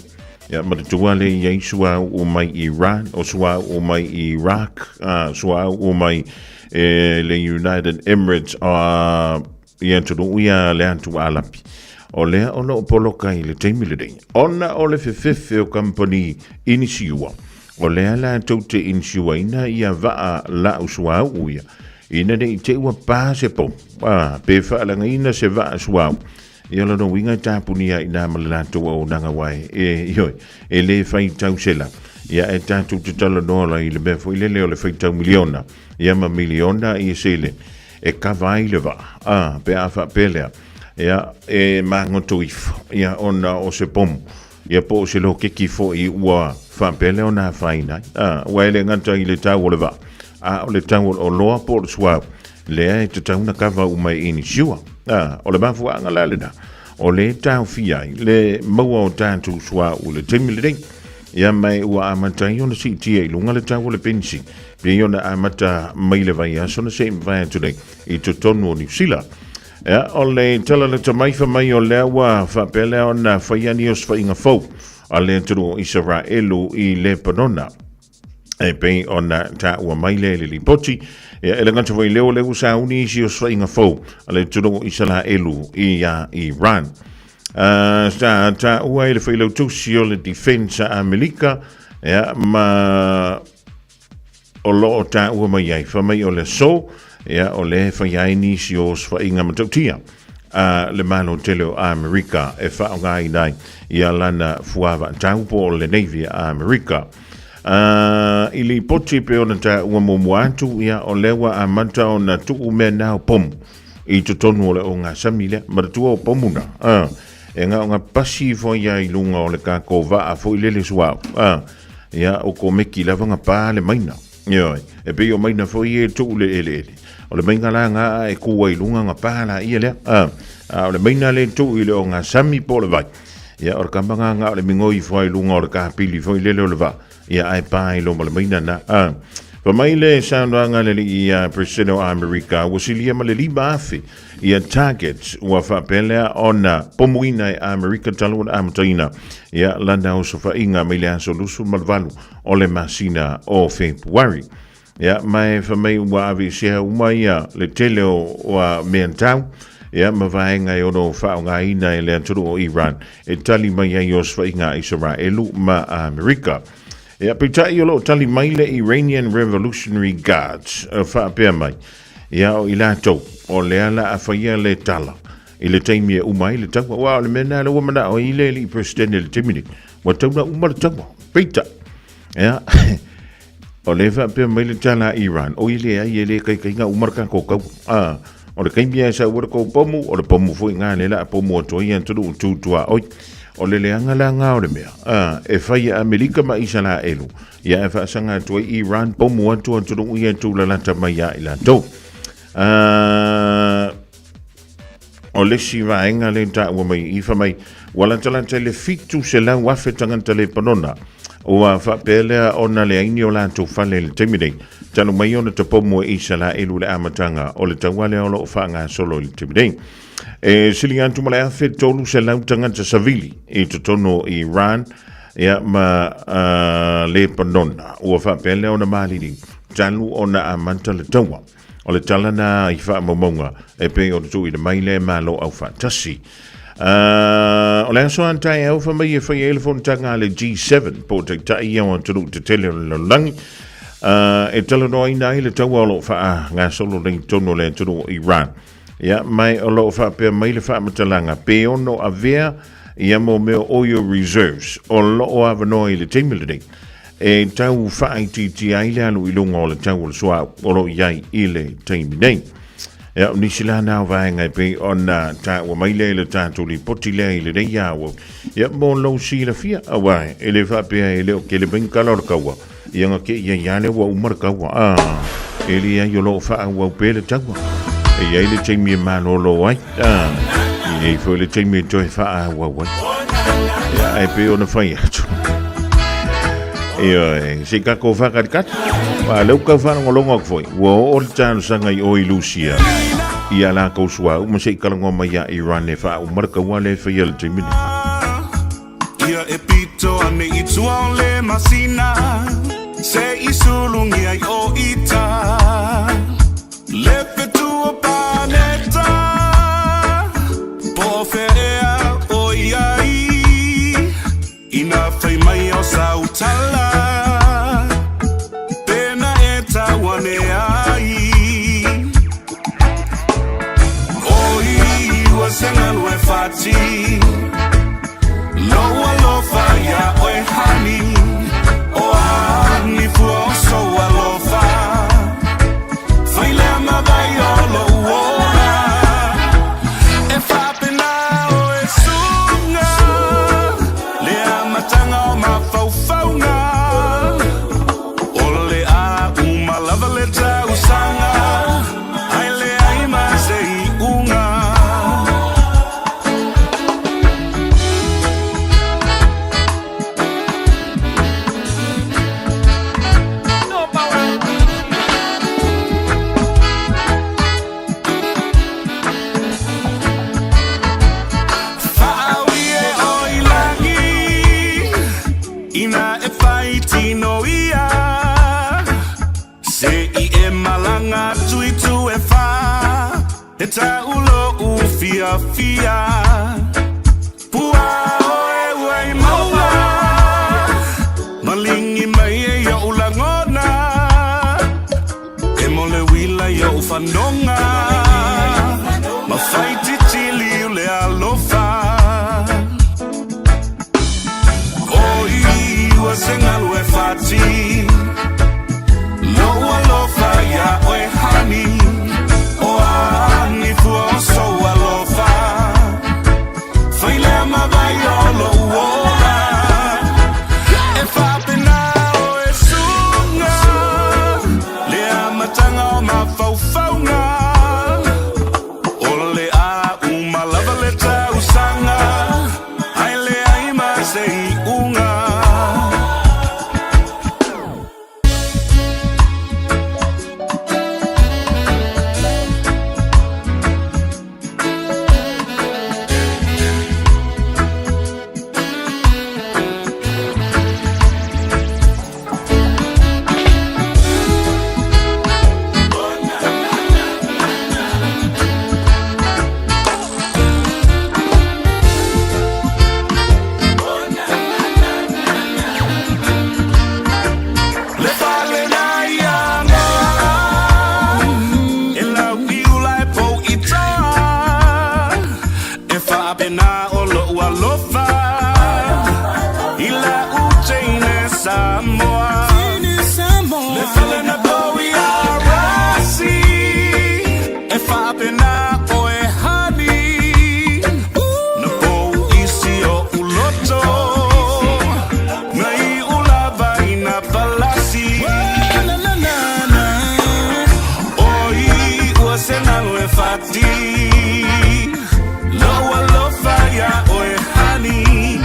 Ia manatua le i ai suauu mai Iran, o suauu mai Iraq, suauu mai e le United Emirates i atunuu ia le atu Alapi. O lea o loo poloka i le taimi lenei, ona o le fefefe o kamupani inisiua, o lea latou te inisiuaina ia vaa lau suauu ia, ina ne i te i ua pa se pomu, a, pe faalagaina se vaa suauu. Ia lona uiga e tapunia ai inā ma le latou auaunaga wae, e, ioe, e le faitau sela. Ia e tatou te talanoa la i le mea foi lele o le faitau miliona, ia ma miliona ia sele. E kava ai le vaa, ā, pe a faapea lea, ia, e magoto ifo, ia, ona o se pomu, ia, po o se lokeki foi ua faapea lea ona afaina ai, ā, ua e le gata i le tau o le vaa, A o le tau o le oloa po o le suauu, lea e tatau ona kava uma e inisiua. A, o le mafuaaga la lena, o lea e taofia ai le maua o tatou suauu i le taimi lenei. Ia ma e ua amata ai ona siitia i luga le tau o le penisi, pei ona amata mai le vaiaso na se i mavae atu nei i totonu o Niu Sila. Ia, o le tala lata mai fai mai o lea ua faapea lea ona faia ni osofaiga fou a le atunuu o Isaraelu i Lepanona. E pei ona taua mai lea i le lipoti, ia, e le gata foi i lea o lea ua sauni isi osofaiga fou a le atunuu o Isaraelu iā Iran. Sa taua i le failautusi o le Defence a Amerika, ia, ma o lo o taua mai ai, fai mai o le aso, ia, o lea e faia ai nisi o osofaiga matautia a le Malo tele o Amerika e faaaogaina ai ia lana fuavaatau po o le Navy a Amerika. I lipoti pei ona taua muamua atu, ia, o lea ua amata ona tuu mea nao pomu i totonu o le ogasami lea. Manatua o pomu na, e gaoga pasi ifo ai lava i luga o le tatou vaa foi lele suauu. Ia, o komeki lava na pa le maina. Ioe, e pei o maina foi ia e tuu le eleele. O le maina la na a e kū ai i luga na pa laia lea. A o le maina lea e tuu i le ogasami po o le vai. Ia, o le kama na na o le migoi ifo ai i luga o le kapili foi lele o le vaa. Ia, ae pa ai loa ma le maina na. Fai mai le saunoaga a le alii ia President o Amerika, ua silia ma le 5,000 ia targets ua faapea lea ona pomuina e Amerika talu ona amataina ia lana osofaiga mai le aso 28 o le masina o Fepuari. Ia, ma e fai mai ua aveesea uma ia le tele o a mea tau, ia ma vaega e ono faaaogaina e le atunuu o Iran e tali mai ai i osofaiga a Isaraelu ma Amerika. Ia, peitai o lo o tali mai le Iranian Revolutionary Guards, faapea mai, ia o i latou, o lea la a faia le tala i le taimi e uma ai le taua. Aua o le mea lena lea ua manao ai le alii Peresetene i le taimi nei, ua tatau ona uma le taua. Peitai, ia, o lea e faapea mai le tala a Iran, oi leai, e le taitaiga uma le tatou taua. A, o le taimi lava e sau ai le tou pomu, o le pomu foi lena lea o le a pomu atu ai atunuu tu tuaoi. O le leaga la lena o le mea, a, e fai e Amerika ma Isaraelu, ia ae faasaga atu ai Iran pomu atu atunuu ia e tulalata mai ia i latou. A, o le isi vaega lea i taua mai i fai mai, ua latalata i le 700,000 tagata Lepanona ua faapea lea ona leai ni o latou fale i le taimi nei, talu mai ona tapomu e Isaraelu i le amataga o le taua lea o lo o faagasolo i le taimi nei. E sili atu ma le 1,300 tagata savili i totonu o Iran ia, ma Lepanona ua faapea lea ona maliliu talu ona amata le taua. O le tala na i faamaumauga e pei ona tuuina mai le Malo Aufaatasi. O le aso a taeao fai mai e fai ai le fonotaga a le G7 po o taitai ia o atunuu tetele o le lalolagi e talanoaina ai le taua o lo o faagasolo nei i totonu o le atunuu o Iran. Ia, ma o lo o faapea mai le faamatalaga pe ono avea ia mo mea o oil reserves o lo o avanoa i le taimi lenei e tau faaitiitia ai le alu i luga o le tau o le suauu o lo o i ai i le taimi nei. Ia, o nisi la na o vaega e pei ona taua mai lea i le tatou lipoti lea i lenei aoauli. Ia, mo lou silafia, aua e le faapea e le o tele mai ni tala o le taua, ia na te i ai lava lea ua uma le taua. A, e leai o lo o faaauau pea le taua. E i ai le taimi e malolo ai, a, e i ai foi le taimi e toe faaauau ai. Ia, ae pei ona fai atu. Ioe, se i tatou faakatikati. Aua o lea ua tau faalogologo atu foi, ua oo le talosaga i o i Lusia i a latou suauu ma se i talanoa mai ia Iran e faauma le taua lea e faia i le taimi nei. Ia e pito ane i tua o le masina Se i sulugia i o ita Le fetu o paneta Po o fea ea o i ai Ina fai mai o sau tala Pena e tau ane ai Oi ua se galu e fati Lou alofa ia oe honey O a. tino ia Se i e malanga atu i tu e whā E taulo u fia fia Pua oe ua i maunga Malingi mai e ia'u lagona E mo le uila ia'u fanoga Ma fai titili u le alofa Oi ua se galu e fati Lo'u alofa iā oe honey O a ni fua o sou alofa Fai lea ma vai o lo'u ola E faapena oe suga Le amataga o mafaufauga O le a uma lava le tausaga Ae leai ma se i'uga. Le fale na ia ngoa E lau i ula e pou i toa E faapena o lo'u alofa I la'u teine Samoa Le fale na pou i Arasi E faapena oe honey Na pou isi o'u loto Na i'u lava ina palasi Oi ua se galu e fati Lo'u alofa iā oe honey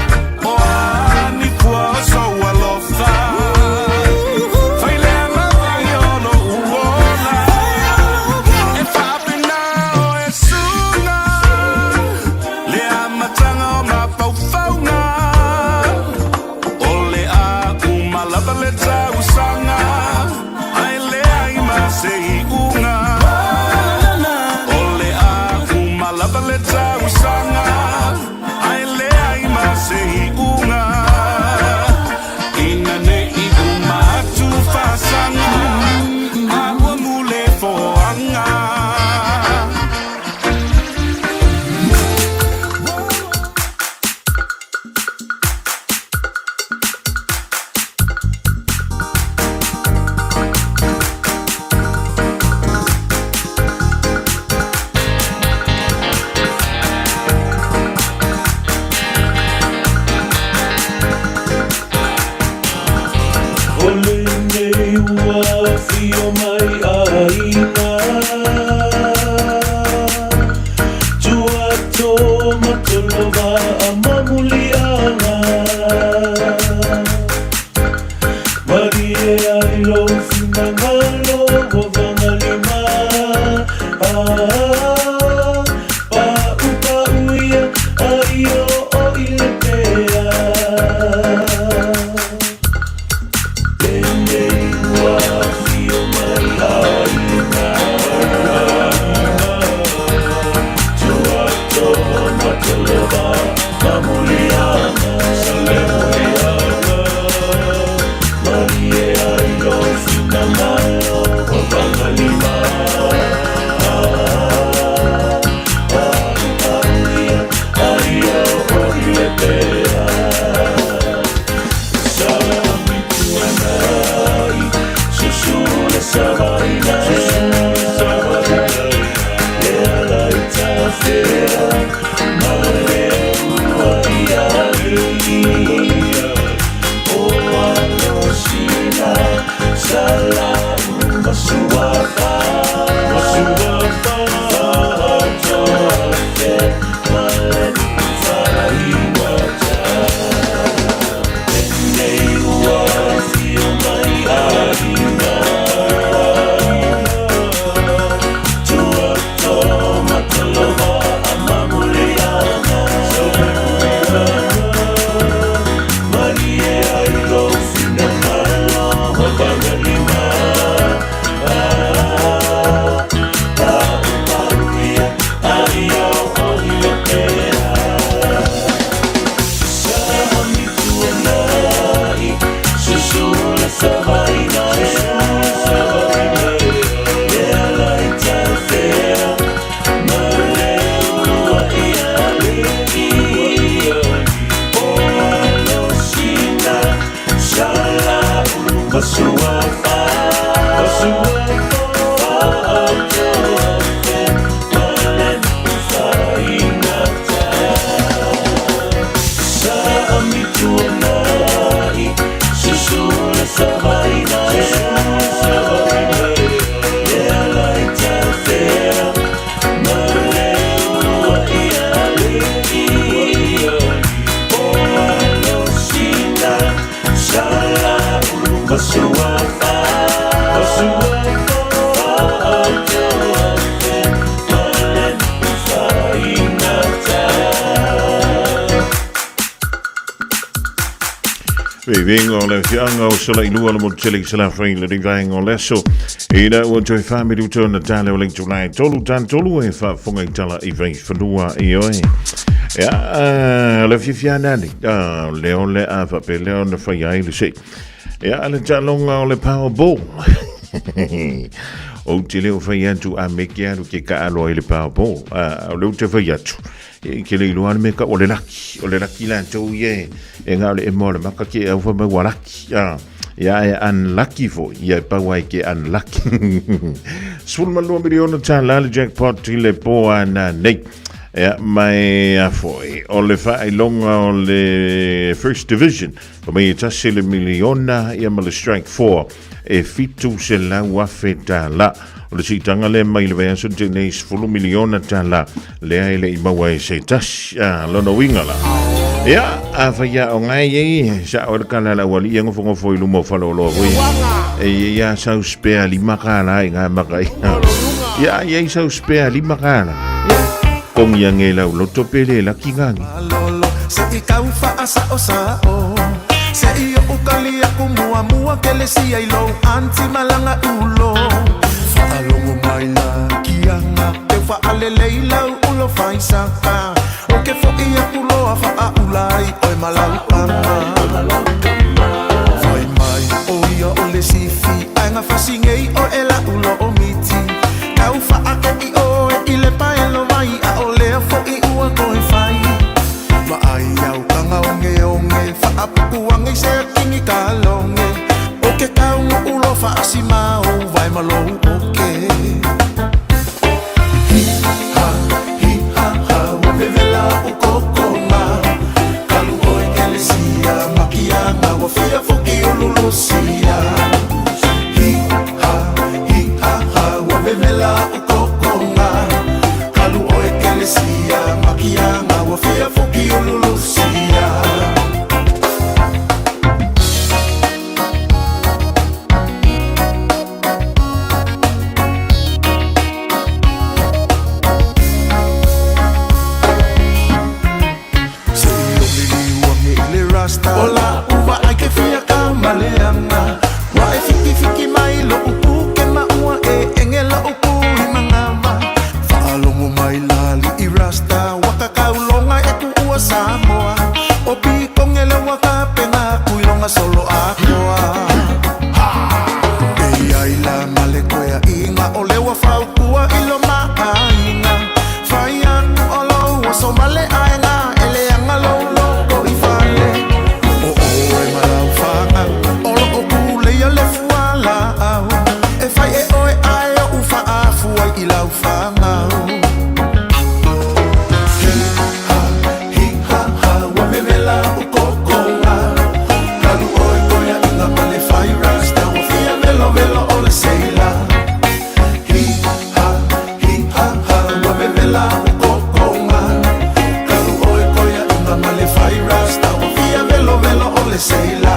O a ni fua o sou alofa Fai lea ma vai o lo'u ola E faapena oe suga Le amataga o mafaufauga O le a uma lava le tausaga Ae leai ma se i'uga O le a uma lava le tausaga Ae leai ma se i'uga Ina ne'i uma atu fasaga A ua mule foaga. O lenei ua afio mai aiga Tuato ma Tolova a Mamuliaga Malie ai lou finagalo ua vagalima Ah, pa'u pa'u ia ai o i le pea Lenei ua afio mai aiga Tuato ma Tolova Mamuliaga Salemuliaga Malie ai lou finagalo ua vagalima Ah. Vivinga o le fianga o sola i lua le motu tele i salafai le rivaenga o le aso. Ina ua toe wha na tale o le tulai tolu tan tolu e whaafonga i tala i vai whanua i oe. Ia, le fiafia nani, leo le a whape leo na whai ai le se. Ia, le talonga o le Powerball. O te leo whai atu a me ke alu ke ka aloa i le Powerball. O leo te whai atu. E ke le iloa me ka o le laki. O le laki la tau ie. E ngā le e moa le maka ke au wha mau laki. Ia e unlucky fo. Ia e pau ai ke unlucky. 12 miliona tā la le jackpot i le poa na nei. Ia mai a foi. O le whailonga o le First Division. O mai e tasi le miliona ia ma le Strike 4. E fitu se lau afe tā la. O le sitanga le mai le vea sun te nei 10 miliona tā la. Lea ele i maua e se tasi. Lono winga la. Ia, a whaia o ngai ei, sa o le kala la wali, ia ngofo ngofo i lumo whalo loa vui. E ia sau spea lima kala i ngā maka ia. Ia, ia i sau spea lima kala. Kong ia nge lau loto pele laki ngangi. Se i kau whaasa o sa o. Se i o ukali aku mua mua kele si ai lo anti malanga ulo. Whaalongo mai la kianga te whaalelei lau ulo whaisaka. O ke fo i aku loa whaaulai oe malau kama. Whai mai o ia o le sifi ainga fasingei o e la ulo o miti. Kau whaake i oe i le paelo mai a o lea fo i ua koe whai. Ma ai au kanga onge onge whaapuku ange se kingi ka longe. O ke kaunga ulo whaasima o vai malo o ke. Hi ha, hi ha ha, wa vevela o kokona. Kalu oi kelesia, makianga, wa fia foki ululusia. Hi ha, hi ha ha, wa vevela o kokona. Kalu oi kelesia, makianga, wa fia foki ululusia. Ola uva ai ke fia ka maleanga. Wa e fiki fiki mai lo upu ke maua e enge lo upu i mangava. Whaalongo mai lali i rasta. Waka kaulonga e ku ua Samoa. O pi kongele waka penga kuilonga solo akoa. E ai la male koea inga o lewa whaukua i lo maainga. Whai anu o lo ua so male aenga ele anga lo loko i whale. O oe malau whangau, o lo o kule ia le fuala au. E whai e oe ae o uwha afu ai i lau whangau. Hi ha, hi ha ha, wa vevela o kokonga. Kalu oe koea inga male whai rasta, wa fia velo velo o le seila. Hi ha, hi ha ha, wa vevela o kokonga. Kalu oe koea inga male whai rasta, wa fia velo velo o le seila.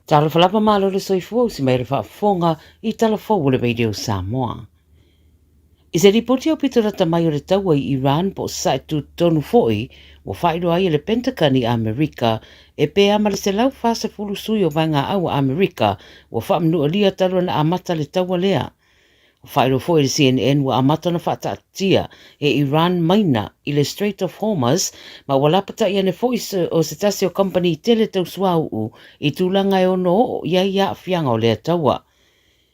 Talofa lava malo le soifua usi mai le faafofoga i tala fou o le Radio Samoa. I se lipoti aupito lata mai o le taua i Iran po o Sasae Tutotonu foi, ua faailoa ai e le Pentagon i Amerika e pe a ma le 140 sui o vaegaau a Amerika ua faamanualia talu ona amata le taua lea. Ua faailoa foi e le CNN ua amata ona faataatitia e Iran maina i le Strait of Hormuz ma ua lapatai ane foi o se tasi o kamupani tele tau suauu i tulaga e ono oo i ai aafiaga o lea taua.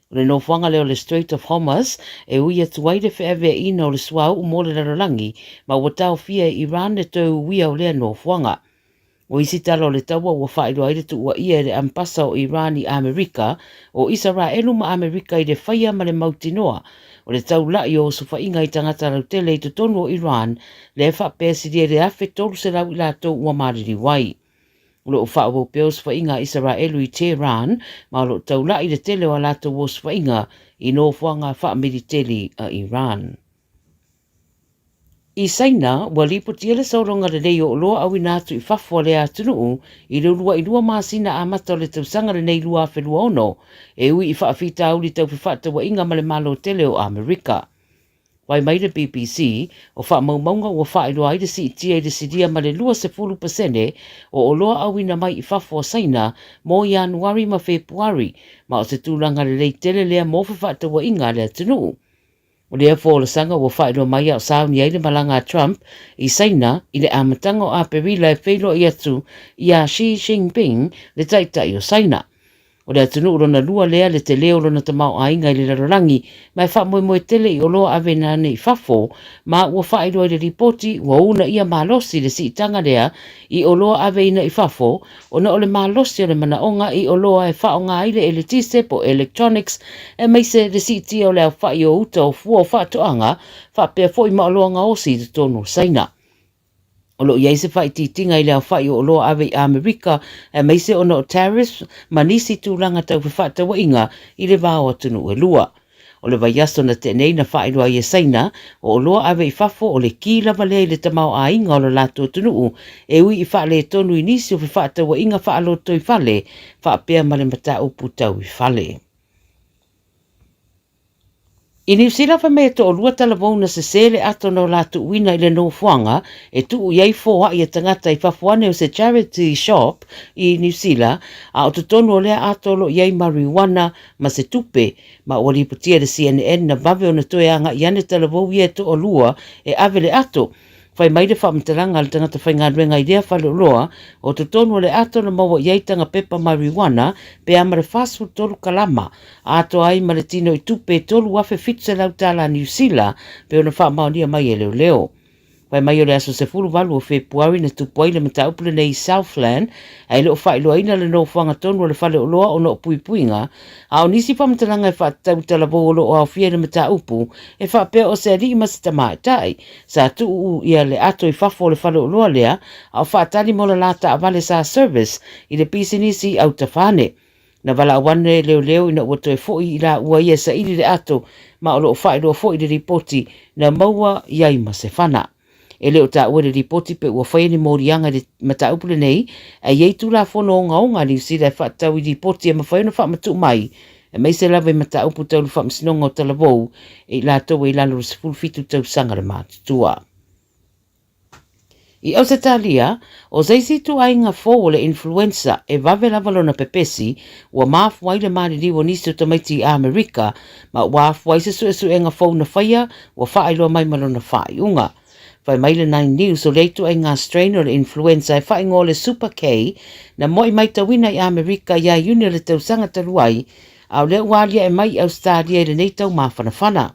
O le nofoaga lea o le Strait of Hormuz e ui atu ai le feaveaiina o le suauu mo le lalolagi ma ua taofia e Iran le toe uia o lea nofoaga. O isi tala o le taua ua faailoa ai le tuuaia e le Ambasa o Iran i Amerika, o Isaraelu ma Amerika i le faia ma le mautinoa o le taula'i o osofaiga i tagata lautele i totonu o Iran lea e faapea e silia i le 1,300 i latou ua maliliu ai. O lo o faaauau pea osofaiga a Isaraelu i Tehran ma o lo o taula'i le tele o a latou osofaiga i nofoaga faamiliteli a Iran. I Saina, ua lipotia le sologa lelei o oloa auina atu i fafo a lea atunuu i le ulua'i lua masina amata o le tausaga lenei 2026, e ui i faafitauli tau fefaatauaiga ma le Malo tele o Amerika. Fai mai le BBC, o faamaumauga ua faailoa ai le siitia i le silia ma le 20 pasene o oloa auina mai i fafo a Saina mo Ianuari ma Fepuari, ma o se tulaga lelei tele lea mo fefaatauaiga a le atunuu. O lea folasaga ua faailoa mai a o sauni ai le malaga a Trump i Saina i le amataga o Aperila e feiloai atu iā Xi Jinping, le taitai o Saina. O le atunuu lona lua lea le tele o lona tamaoaiga i le lalolagi ma e faamoemoe tele i oloa aveina ane i fafo ma ua faailoa i le lipoti ua uunaia malosi le siitaga lea i oloa aveina i fafo ona o le malosi o le manaoga i oloa e faaaoga ai le eletise po o electronics aemaise le siitia o le aofai o uta o fua o faatoaga faapea foi ma oloa gaosi i totonu o Saina. O lo o i ai se faaitiitiga i le aofai o oloa ave i Amerika, aemaise ona o tariffs ma nisi tulaga tau fefaatauaiga i le va o atunuu e lua. O le vaiaso na tea nei na faailoa ai e Saina, o oloa ave i fafo o le ki lava lea i le tamaoaiga o lo latou atunuu e ui i faaletonu i nisi o fefaatauaiga faalotoifale faapea ma le mataupu tau i fale. I Niu Sila fai mai e toalua talavou na sesē le ato na o la tuuina i le nofoaga e tuu i ai foai a tagata i fafo ane o se charity shop i Niu Sila, a o totonu o lea ato o lo o i ai mariuana ma se tupe, ma ua lipotia e le CNN na vave ona toe agai ane talavou ia e toalua e ave le ato. Fai mai le faamatalaga a le tagata faigaluega i lea faleoloa, o totonu o le ato na maua i ai tanga pepa mariuana pe a ma le 43 kalama, atoa ai ma le tino i tupe e $3,700 tala Niu Sila, pei ona faamaonia mai e leoleo. Fai mai o le aso 18 o Fepuari na tupu ai le mataupu lenei i Southland, ae le o faailoaina le nofoaga tonu o le faleoloa ona o puipuiga, a o nisi faamatalaga e faatatau i talavou o lo o aofia i le mataupu, e faapea o se alii ma se tamaitai, Sa tuu ia le ato i fafo o le faleoloa lea a o faatali mo le la taavale sa service i le pisinisi i autafane. Na valaau ane leoleo ina ua toe foi i laua ia e saili le ato ma o lo o faailoa foi i le lipoti na maua i ai ma se fana. E le o taua i le lipoti pe ua faia ni moliaga i le mataupu lenei ae i ai tulafono ogaoga a Niu Sila e faatatau i lipoti e mafai ona faamatuu mai aemaise lava i mataupu tau le Faamasinoga o Talavou e i latou e i lalo o le 17 tausaga le matutua. I Ausetalia, o se isi ituaiga fou o le influenza e vave lava lona pepesi, ua mafua ai le maliliu o nisi o tamaiti i Amerika, ma ua afua ai se suesuega fou na faia ua faailoa mai ma lona faaiuga. Fai mai le Nine News o lea ituaiga strain o le influenza e faaigoa o le Super K na mo'i maitauina i Amerika ia Iuni o le tausaga talu ai, a o lea ua aliae mai i Ausetalia i lenei tau mafanafana.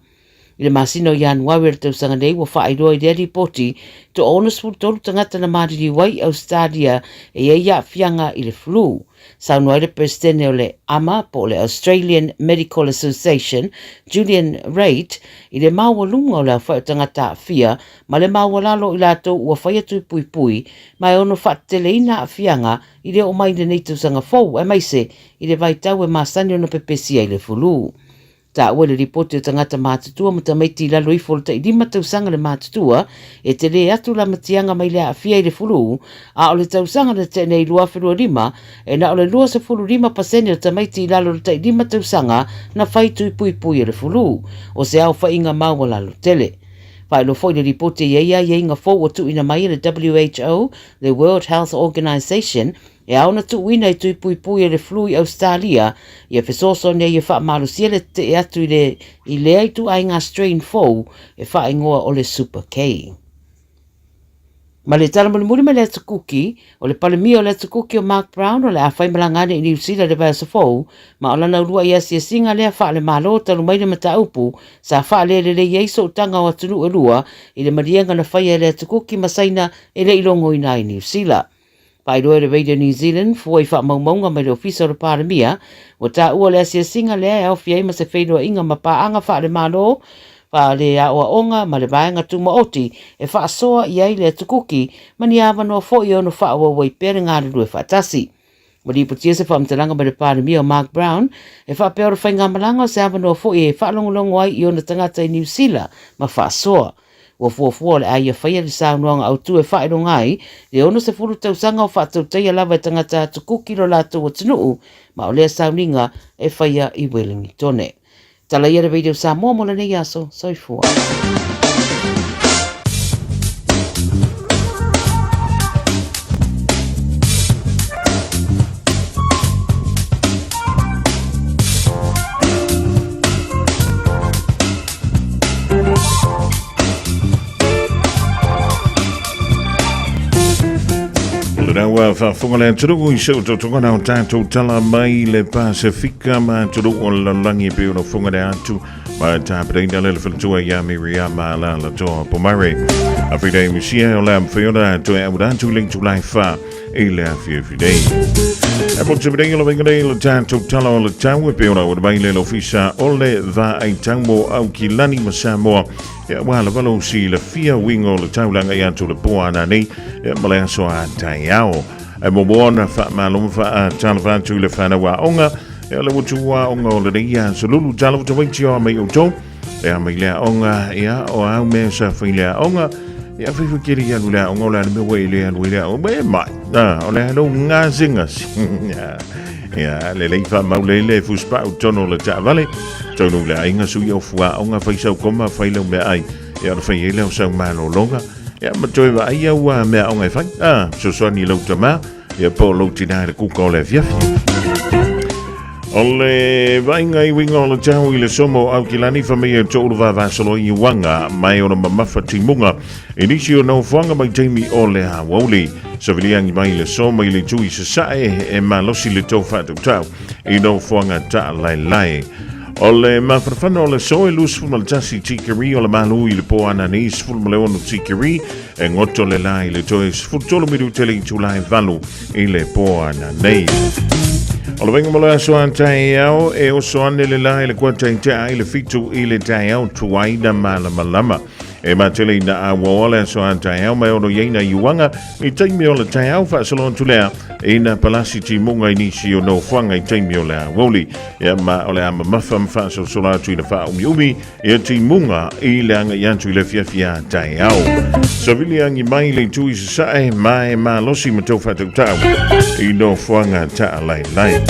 I le masina o Ianuari o le tausaga nei ua faailoa i lea lipoti toa 63 tagata na maliliu ai i Ausetalia e i ai aafiaga i le flu. Saunoa ai le Peresetene o le ama po o le Australian Medical Association, Julian Raitt, i le maualuga o le aofai o tagata aafia ma le maualalo o i latou ua faia tui puipui ma e ono faateteleina aafiaga i le oo mai i lenei tausaga fou aemaise i le vaitau e masani ona pepesi ai le fulu. Taua i le lipoti o tagata matutua ma tamaiti i lalo ifo o le tai 5 tausaga le matutua, e telē atu lamatiaga mai le aafia i le fulū, a o le tausaga na tea nei 2025, e na o le 25% o tamaiti i lalo o le tai 5 tausaga na fai tui puipui e le fulū. O se aofaiga maualalo tele. Faailoa foi le lipoti e i ai aiaiga fou ua tuuina mai e le WHO, le World Health Organization, E ao ona tuuina i tui puipui e le flu i Ausetalia ia fesoasoani ai e faamalosia le tetee atu i le i lea ituaiga strain fou e faaigoa o le Super K. Ma le tala mulimuli mai le Atu Kuki, o le Palemia o le Atu Kuki o Mark Brown o le a fai malaga ane i Niu Sila i le vaiaso fou, ma o lana uluai asiasiga lea faale-Malo talu mai le mataupu sa faalelelei ai sootaga o atunuu e lua i le maliega na faia e le Atu Kuki ma Saina e le i logoina ai Niu Sila. Faailoa e le Radio New Zealand, fua i faamaumauga mai le Ofisa o le Palemia, ua taua le asiasiga lea e aofia ai ma se feiloaiga ma paaga faale-Malo, faale-aoaoga ma le vaega tumaoti e faasoa i ai le atukuki ma ni avanoa foi e ono faaauau ai pea le galulue faatasi. Ua lipotia se faamatalaga mai le Palemia o Mark Brown e faapea o le faigamalaga o se avanoa foi e faalogologo ai i ona tagata i Niu Sila ma faasoa. Ua fuafua o le a ia faia le saunoaga autu e faailoga ai le 60 tausaga o faatautaia lava e tagata atukuki lo latou atunuu, ma o lea sauniga e faia i Welingitone. Tala ia le Radio Samoa mo lenei aso. Soifua. Lena ua faafofoga le atunuu i se utotoga na o tatou tala mai le Pasifika ma atunuu o le lalolagi e pei ona fofoga le atu ma tapenaina le faletua ia Miriama Lalatoa Pomare. A whina i musia o le amawhai ona toe aura atu i le itulai wha i le afiafi nei. E mo te mea o le venga nei le tātou tala o le tau e pei ona ua mai le ofisa o le vaai tau mo Aukilani ma Samoa. Ia ua lava lou silafia uiga o le taulaga i atu le po ana nei ia ma le aso a taeao. E mo mo ona faamalo ma faatalofa atu i le whanau aoga ia le utu aoga o lenei aso lulu talo tamaiti o a mai outou. E a mai le aoga ia o au mea sa fai le aoga ia fai fai keri alu le aoga o le mea ua i le alu i le aoga e mai ah, o le alu ngasi ngasi ia le lei wha mau le le fuspau tono le taavale tonu le aiga sui o fua aoga fai sau koma fai lau mea ai ia o le fai ai leo sau malologa ia ma toe vaai au a mea aoga e fai ah, fesoasoani i lau tamā Ia po lou tina i le kuka o le afiafi. O le vaaiga i uiga o le tau i le somo o Aukilani fa mai e toʻulu vavasolo i uaga mai ona mamafa timuga i nisi o nofoaga mai taimi o le aoauli. Saviliagi mai le soma i le itu i sasae e malosi le tou faatautau i nofoaga taalaelae. O le mafanafana o le aso e 21 tikeri o le malu i le po ananei 16 tikeri E goto le la i le toe 13 minute le itula e 8 i le po ananei. O le vaega mo le aso a taeao e oso ane le la i le kuata i tea i le 7 i le taeao tuai na malamalama. E matele ina auaoa le aso a taeao mai ono i aina i uaga i taimi o le taeao faasolo atu lea ina palasi timuga i nisi o nofoaga i taimi o le aoauli. Ia ma o le a mamafa ma faasolosolo atu ina faaumiumi Ia timuga i le agai atu i le afiafi a taeao. Savili agi mai le itu i sasae ma e malosi ma tau faatautau i nofoaga taalaelae.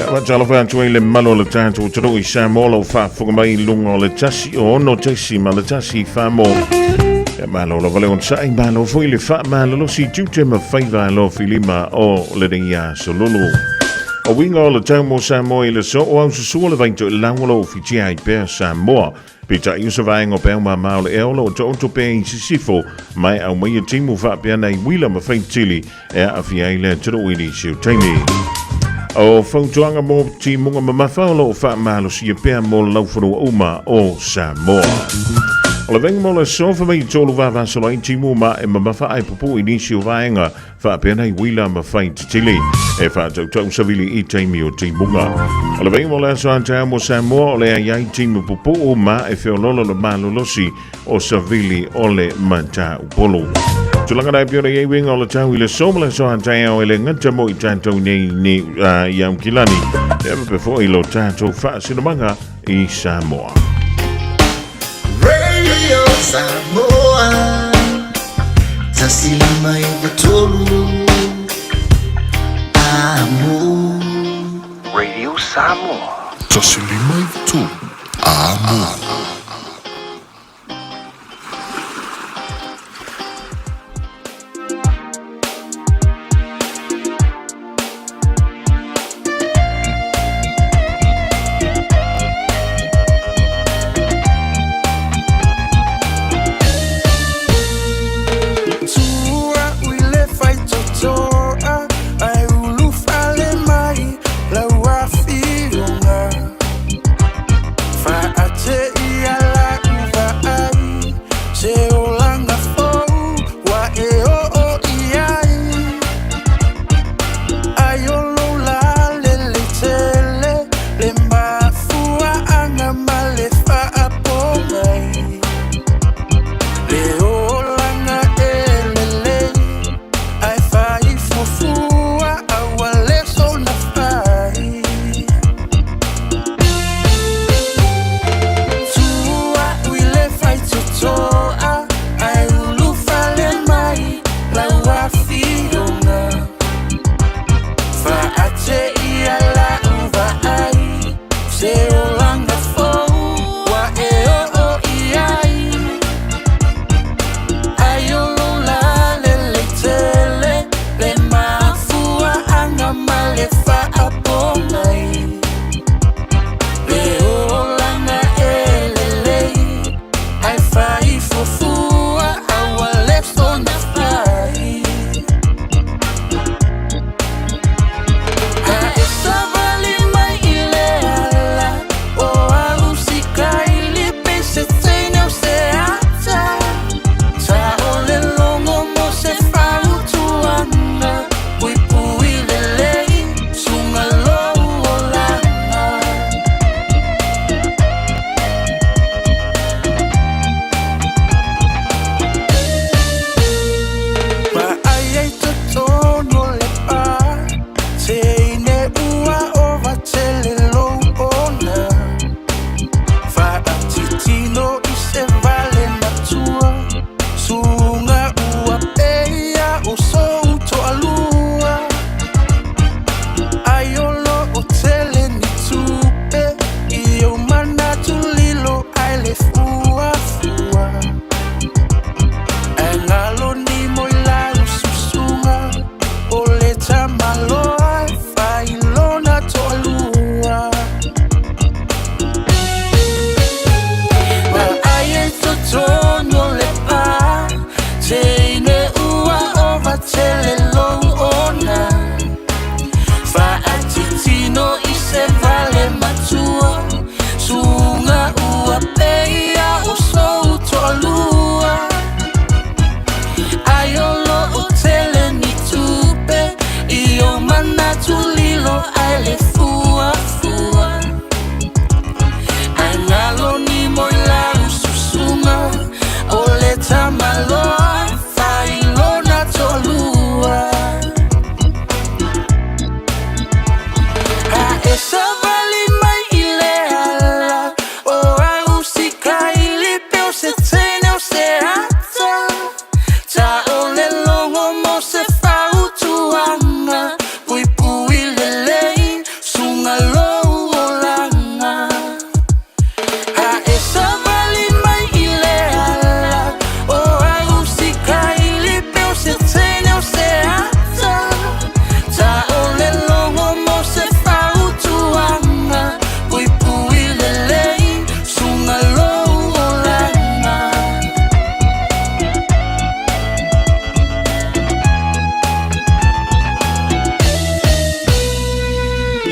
Faatalofa atu ai le mamalu o le tatou atunuu i Samoa lau faafofoga mai i luga o le 106.1 Famo. Ia malo lava le onosai, malo foi le faamalolosi tiute ma faiva alofilima o lenei aso lulu. O uiga o le tau mo Samoa i le aso o aususua le vaitoelau o lo o fitia ai pea Samoa. Peitai o se vaega o peau mama o le ea o lo o taoto pea i sisifo ma e aumaia timu faapea nai uila ma faitili e aafia ai le atunuu i nisi o taimi. O fautuaga mo timuga mamafa o lo o faamalosia pea mo laufanua uma o Samoa. O le vaega mo le aso fa mai tolu vavasolo ai timu ma e mamafa ai pupuu i nisi o vaega Faapea nei uila ma fai titili e faatautau savili i taimi o timuga. O le vaega mo le aso a taeao mo Samoa o le ai ai timu pupuu ma e feololo le malolosi o savili o le mataupolu. Tulaga la e pei ona i ai uiga o le tau i le aso ma le aso taeao e le gata mo i tatou nei nei i Aukilani, e faapea foi lo tatou faasinomaga i Samoa. Radio Samoa 153 Amo. Radio Samoa. 153 Amo.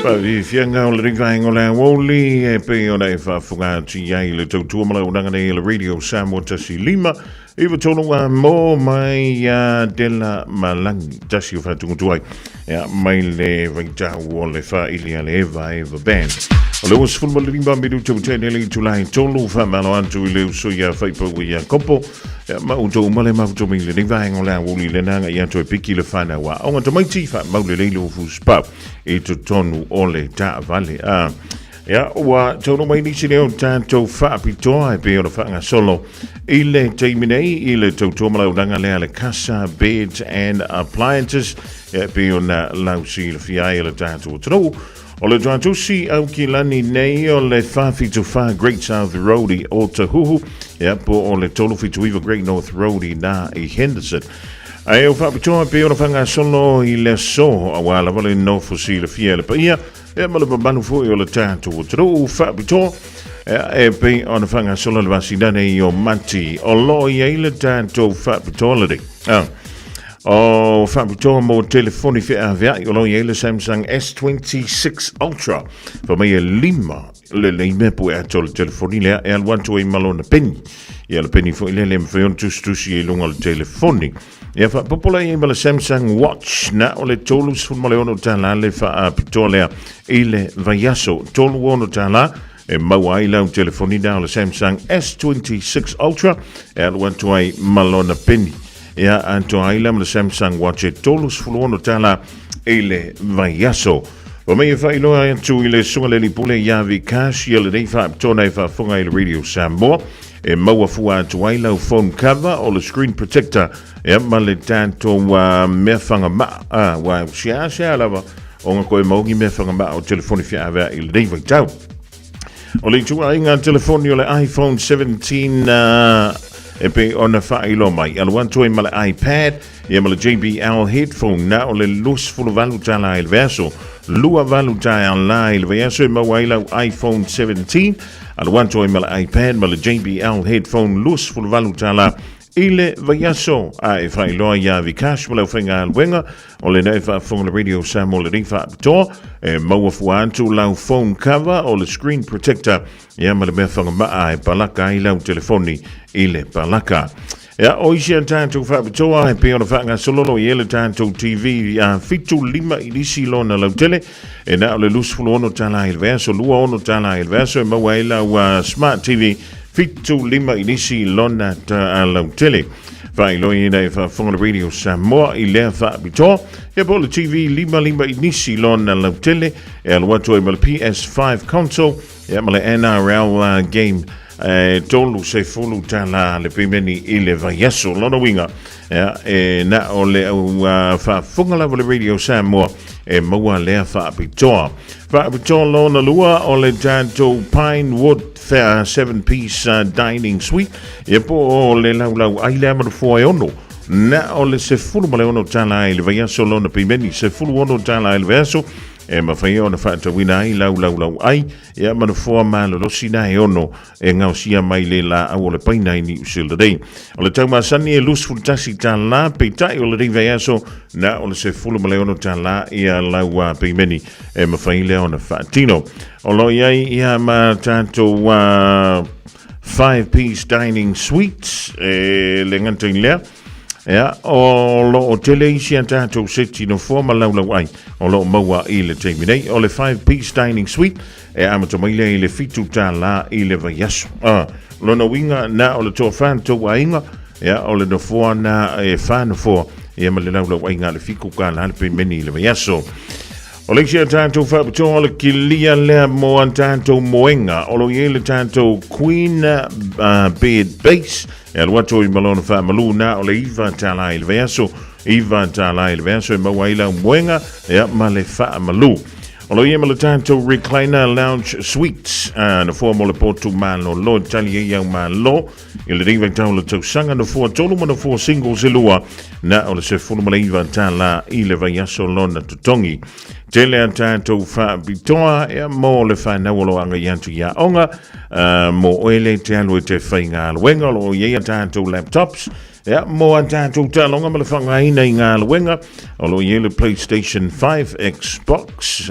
Faafiafiaga o le vaega o le aoauli e pei ona e faafofoga atu i ai le tautua ma launaga nei e le Radio Samoa 15 93 a mo mai ia Dela Malangi tasi o faatugutuai ia mai le vaitau o le faaili a le Eva Eva Band. O le 25 minuta ua tele le itula e tolu faamalo atu i le uso ia Faipau ia Kopo. Ia, ma outou uma le mafuto mai lenei vaega o le aoauli lena agai atu e piki le whanau a onga tamaiti wha lelei le ufu spa i totonu o le taavale. A, ia, ua taunu mai nisi lea o tatou faapitoa e pei ona faagasolo i le taimi nei i le tautua malaunaga lea le Casa Beds and Appliances ia, e pei ona lausilafia ai e le tatou atunuu. O le tuatusi Aukilani nei o le 474 Great South Road i Otahuhu, ia po o le 379 Great North Road i nā i Henderson. Ae o faapitoa e pei ona faagasolo i le aso, auā lava le nofo silafia e le paia, ia ma le mamalu foi o le tatou atunuu faapitoa, ia, e pei ona faagasolo le masina nei o Mati, o lo o i ai le tatou faapitoa lenei. Ah. O faapitoa mo telefoni feaveai o lo o i ai le Samsung S26 Ultra. Fa mai e lima lelei mea pue atu o le telefoni lea e alu atu ai ma lona peni. Ia le peni foi lea le mawhai ona tusitusi i luga o le telefoni. Ia faapopola i ai ma le Samsung Watch na o le 36 tālā le faapitoa lea i le vaiaso. 36 tālā e maua ai lau telefoni na o le Samsung S26 Ultra e alu atu ai ma lona peni. Ia atoa ai la ma le Samsung Watch e 36 tala i le vaiaso. Ua mei e faailoa atu i le susuga le alii pule ia Vikash ia lenei faapitoa e faafofoga i le Radio Samoa e maua fua atu ai lau phone cover o le screen protector ia ma le tatou mea fagamaa ua seasea lava ona koe maua ni mea fagamaa o telefoni feaveai i lenei vaitau. O le ituaiga telefoni o le iPhone 17 e pei ona faailoa mai. Alu atu ai ma le iPad, ia ma le JBL headphone na o le 28 tala i le vaiaso. 28 tala i le vaiaso e maua ai lau iPhone 17. Alu atu ai ma le iPad ma le JBL headphone 28 tala I le vaiaso a e faailoa iā Vikash ma le aufaigaluega o lenei faafofoga le Radio Samoa lenei faapitoa e maua fua atu lau phone cover o le screen protector ia ma le mea fagamaa e palaka ai lau telefoni i le palaka. Ia, o isi a tatou faapitoa e pei ona faagasololo i ai le tatou TV a 75 i nisi lona lautele e na o le 26 tala i le vaiaso, 26 tala i le vaiaso e maua ai lau Smart TV 75 i nisi lona lautele. Faailoaina e faafofoga le Radio Samoa i lea faapitoa. Ia po o le TV 55 i nisi lona lautele e alu atu ai ma le PS5 console ia ma le NRL game e 30 tala le pimeni i le vaiaso. Lona uiga, ia, e na o le au faafofoga lava le Radio Samoa e maua lea faapitoa. Faapitoa lona lua o le tatou Pinewood 7-piece dining suite, ia po o le laulau ai lea ma nofoa e ono. Na o le 16 tala i le vaiaso lona pimeni, 16 tala i le vaiaso, e mawhai ona faatauina ai lau laulau ai, ia ma nofoa malolosi na e ono e gaosia mai le laau o le paina i Niu Sila nei. O le taumasani e 21 tālā, peitai o lenei vaiaso na o le 16 tālā ia lau peimeni e mawhai lea ona faatino. O lo o i ai ia ma tātou 5-piece dining suites e le gata i lea. Ia, o lo o tele isi a tātou seti nofoa ma laulau ai o lo o maua i le taimi nei. O le 5-piece dining suite e amata mai lea i le 7 tālā i le vaiaso. A, lona uiga na o le toawhā tou aiga, ia, o le nofoa na e whā nofoa, ia ma le laulau aiga le 7 tālā le pemeni i le vaiaso. O le isi a tātou faapitoa o le kilia lea mo a tātou moenga, o lo i ai le tātou Queen Bed Base, e alu atu i malona whaamalu nā o le 9 tālā i le vaiaso, 9 tālā i le vaiaso e maua ai lau moenga, ia ma le whaamalu. O lo ia ma le tātou recliner lounge suite, nofoa mo le potu malolo, e tali ai au malo, i le riva tau le tausaga, nofoa tolu ma nofoa singles e lua, na o le 19 tālā i le vaiaso lona totogi. Tele a tātou whaapitoa e mō le whanau o lo anga i atu i a onga, mō oele te alu e te whai ngā luenga, o lo i ai a tātou laptops, Ia, mō a tātou talonga ma le whangaina i ngā luenga, o lo i ai le PlayStation 5, Xbox,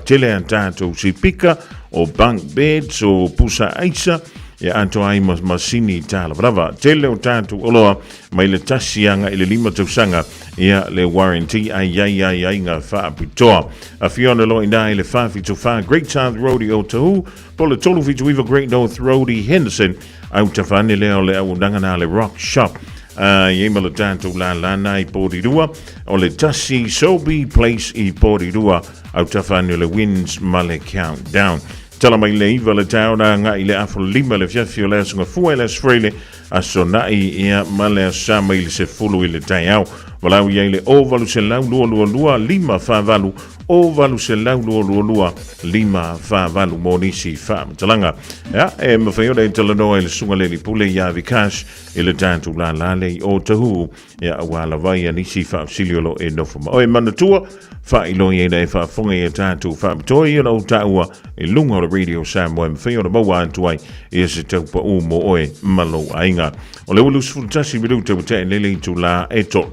tele a tātou sipika, o bunk beds, o pusa aisa, Ia atoa ai ma masini talavalava. Tele o tatou oloa mai le 1 agai i le 5 tausaga ia le warranty ai ai ai aiga faapitoa. Afio loa i ina i le 474 Great South Road i Otahuhu po o le 379 Great North Road i Henderson. Autafa ane lea o le auaunaga na le Rock Shop. I ai ma le tatou lalana i Porirua o le 1 Sobi Place i Porirua autafa ane o le Winds ma le Countdown. Tala mai le 9 le taeao na agai i le 5:30 le afiafi o le Aso Gafua i le Aso Faraile, Aso Na'i ia ma le Aso Sa mai i le 10 i le taeao. Valaau i ai le o 800 222 548, o 800 222 548 mo nisi faamatalaga. Ia, e mafai ona e talanoa i le Susuga le Alii Pule ia Vikash i le tatou lala lea i Otahuhu, ia aua lava ia nisi faafesili o lo o e nofo ma oe. Manatua, faailoa i ai na e faafofoga i a tatou faapitoa ia ona ou taua i luga o le Radio Samoa e mafai ona maua atu ai ia se taupau mo oe ma lou aiga. O le ua 21 minuta ua tea nei le itulā e 3.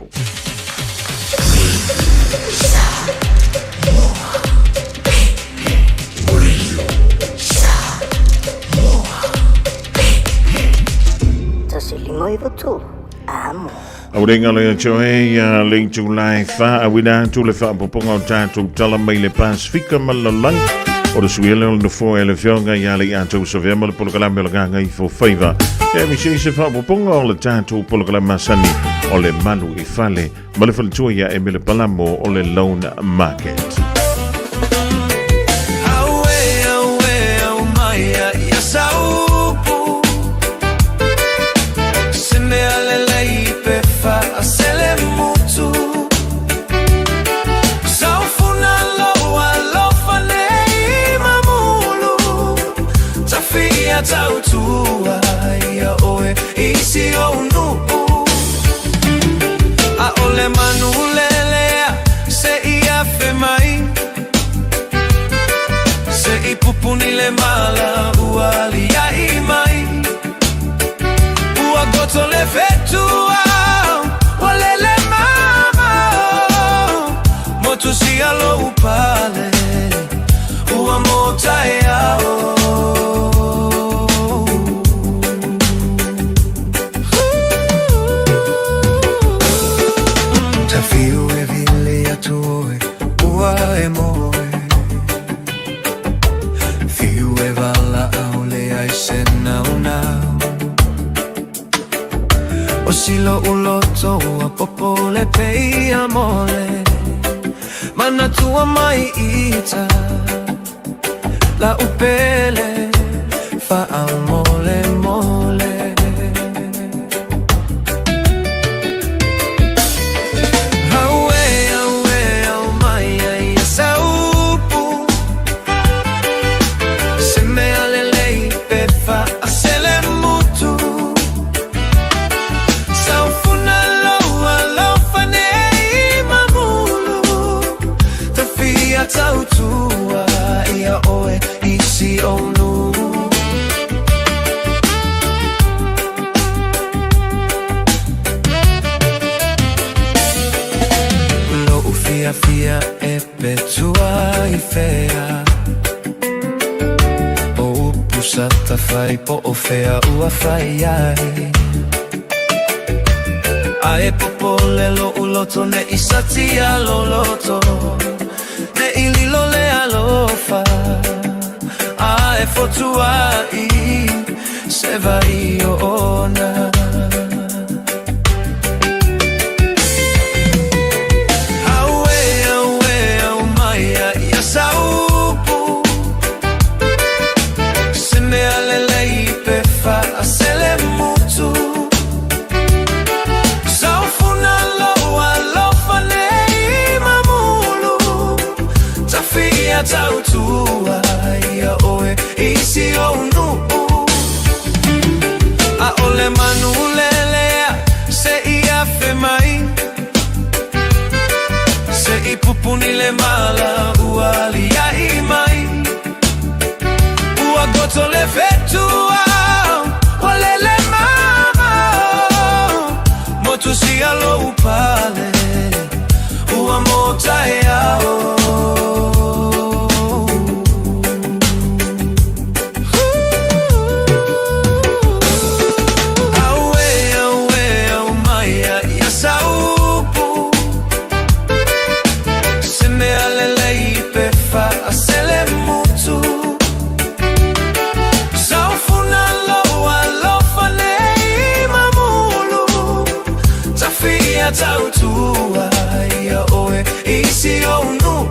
159 Amo. Aurenga le atu e ia le itulā e 4 auina atu le faapopoga o tatou tala mai le Pasifika ma le lalolagi. O le suia lea o le nofoa e le Afioga ia Leiatau Savea ma le polokalame o le Gagaifo Faiva. E misi se faapopoga o le tatou polokalame masani o le Malu i Fale ma le faletua ia Emile Palamo o le Loan Market. Auē, auē, au mai ia ia saupu. Se mea lelei pe faasele mutu. Saufuna loa alofa nei mamulu. Tafia tautua ia oe i si ou nuu. Aole manu lelea se i afe mai. Se i pupuni le mala ua alia'i mai. Ua goto le fetua ua lele mamao. Motusia lou pale ua mo taeao. Tafiu e vili atu oe ua e moe. Fiu e valaau leai se naunau. O silo uloto ua popole pei a mole. Manatua mai ita la upele faamole mole. Auē, auē, au mai ia saupu. Se mea lelei pe faasele mutu. Saufuna loa alofa nei mamulu. Tafia tautua ia oe i si ou nuu. Lou fiafia e petua i fea. O upu sa tafai po o fea ua fai ai. Ae popole lou loto nei satia loloto. Nei lilo le alofa ae fotuai se vai o ona. Auē, auē, au mai ia saupu. Se mea lelei pe faasele mutu. Saufuna loa alofa nei mamulu. Tafia tautua ia oe i si ou nuu. Aole manu lelea se i afe mai. Se i pupuni le mala ua alia'i mai. Ua goto le fetua ua lele mamao. Motusia lou pale ua mo taeao. ia tautua ia oe i si ou nuu.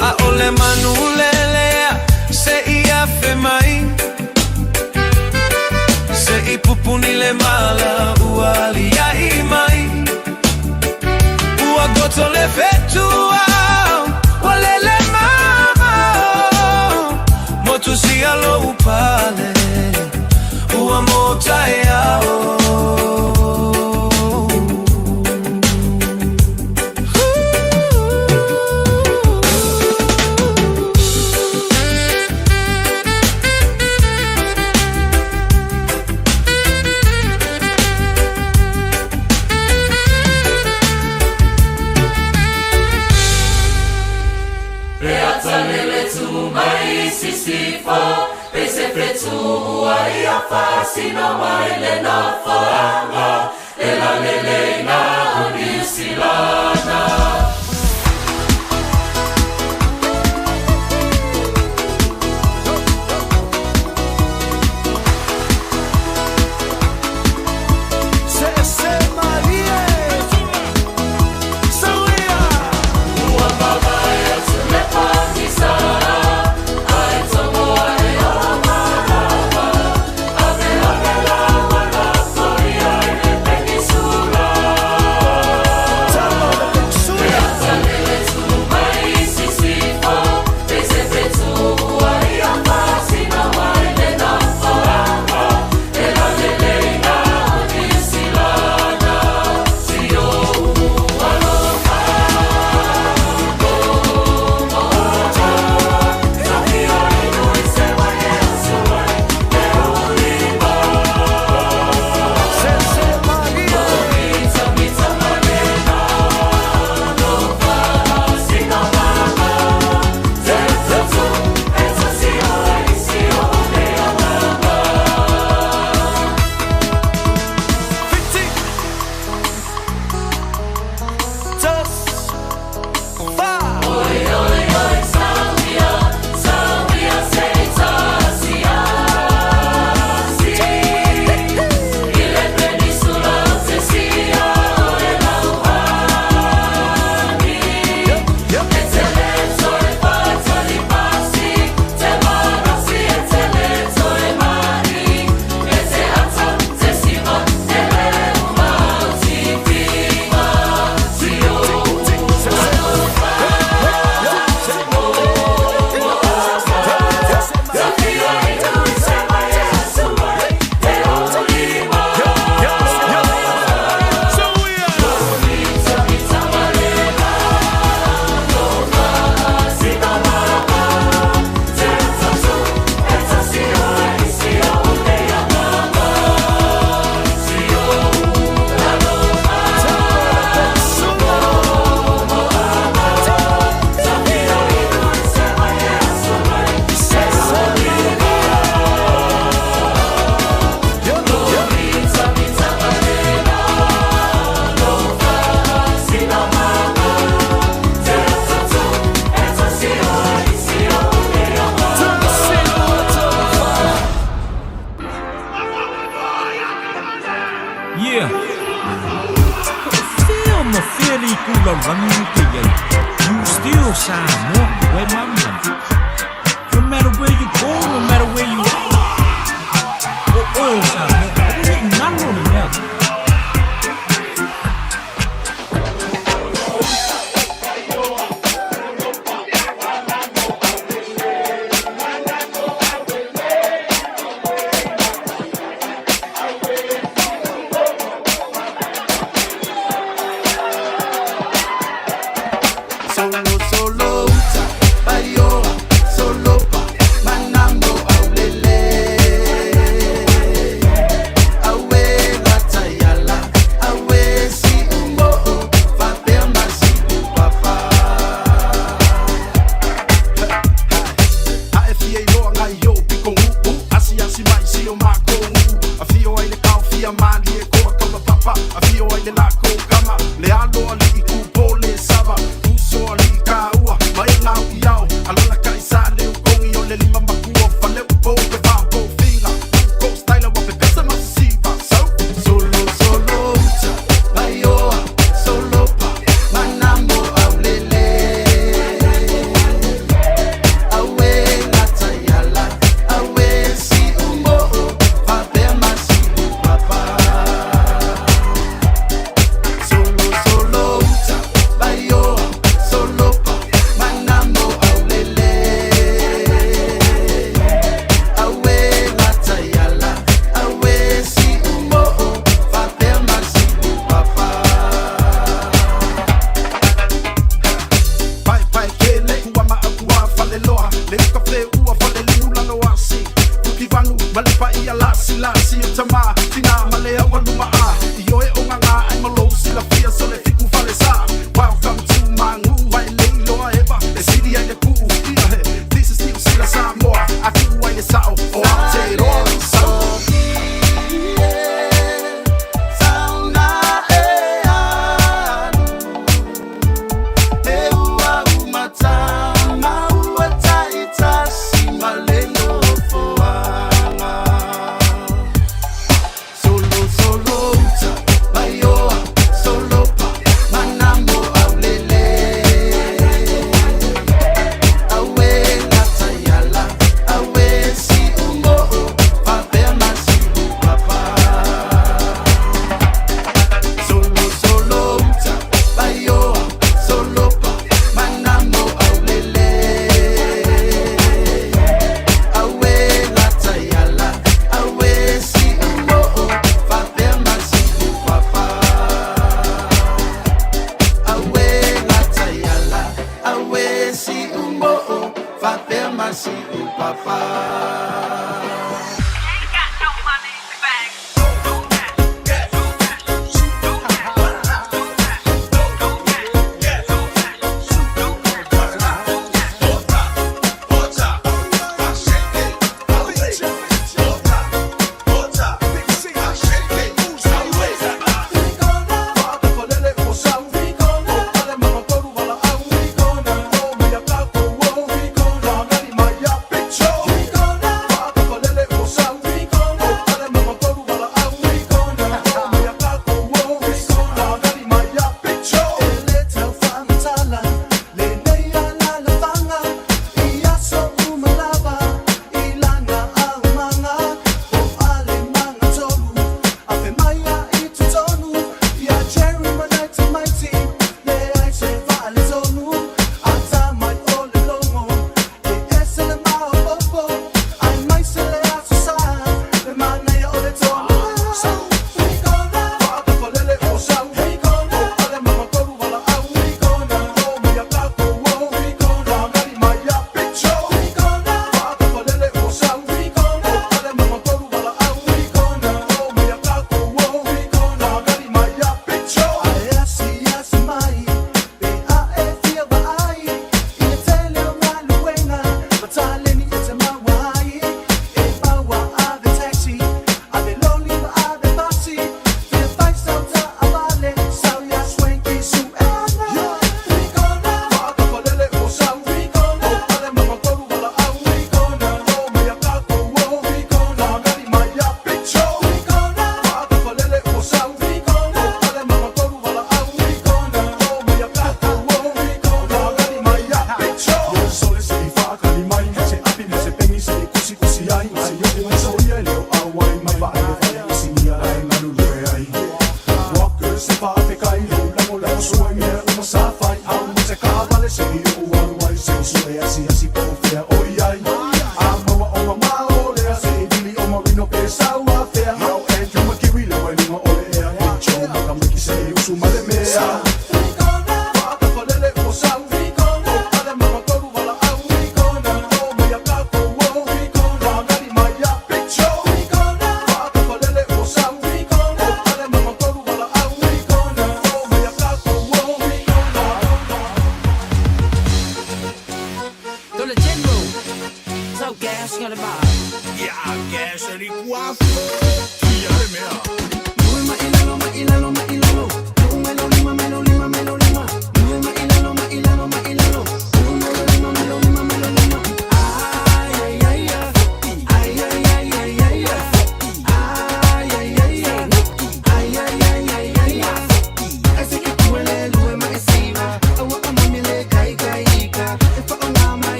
A ole manu lelea se i afe mai, se i pupuni le mala ua alia'i mai. Ua goto le fetuao, ua lele mamao, motu sia lou pale, ua mo taeao. Se malie Sauia. Yeah. Feel ma feel i kula rangi ke yai. You still Samoa, where my money. No matter where you go, no matter where you are. Oh, oh, Samoa. Nalo ni mea. Solo solo uta paioa solo pa manamo aulele awe latayala awe si umo fapea masi papa A e fia iloa ngai o piko uu Asi asi mai si o mako uu A fio ai le kao fia mali e koa kapa papa A fio ai le lako kama Le alo ali i kupo le sava Uso ali i ka ua Mai e ngau i ao Alala kai sa le ukongi o le lima makua Fale upo pe vā po finga Ko style wa pe pesa masisiva So Solo solo uta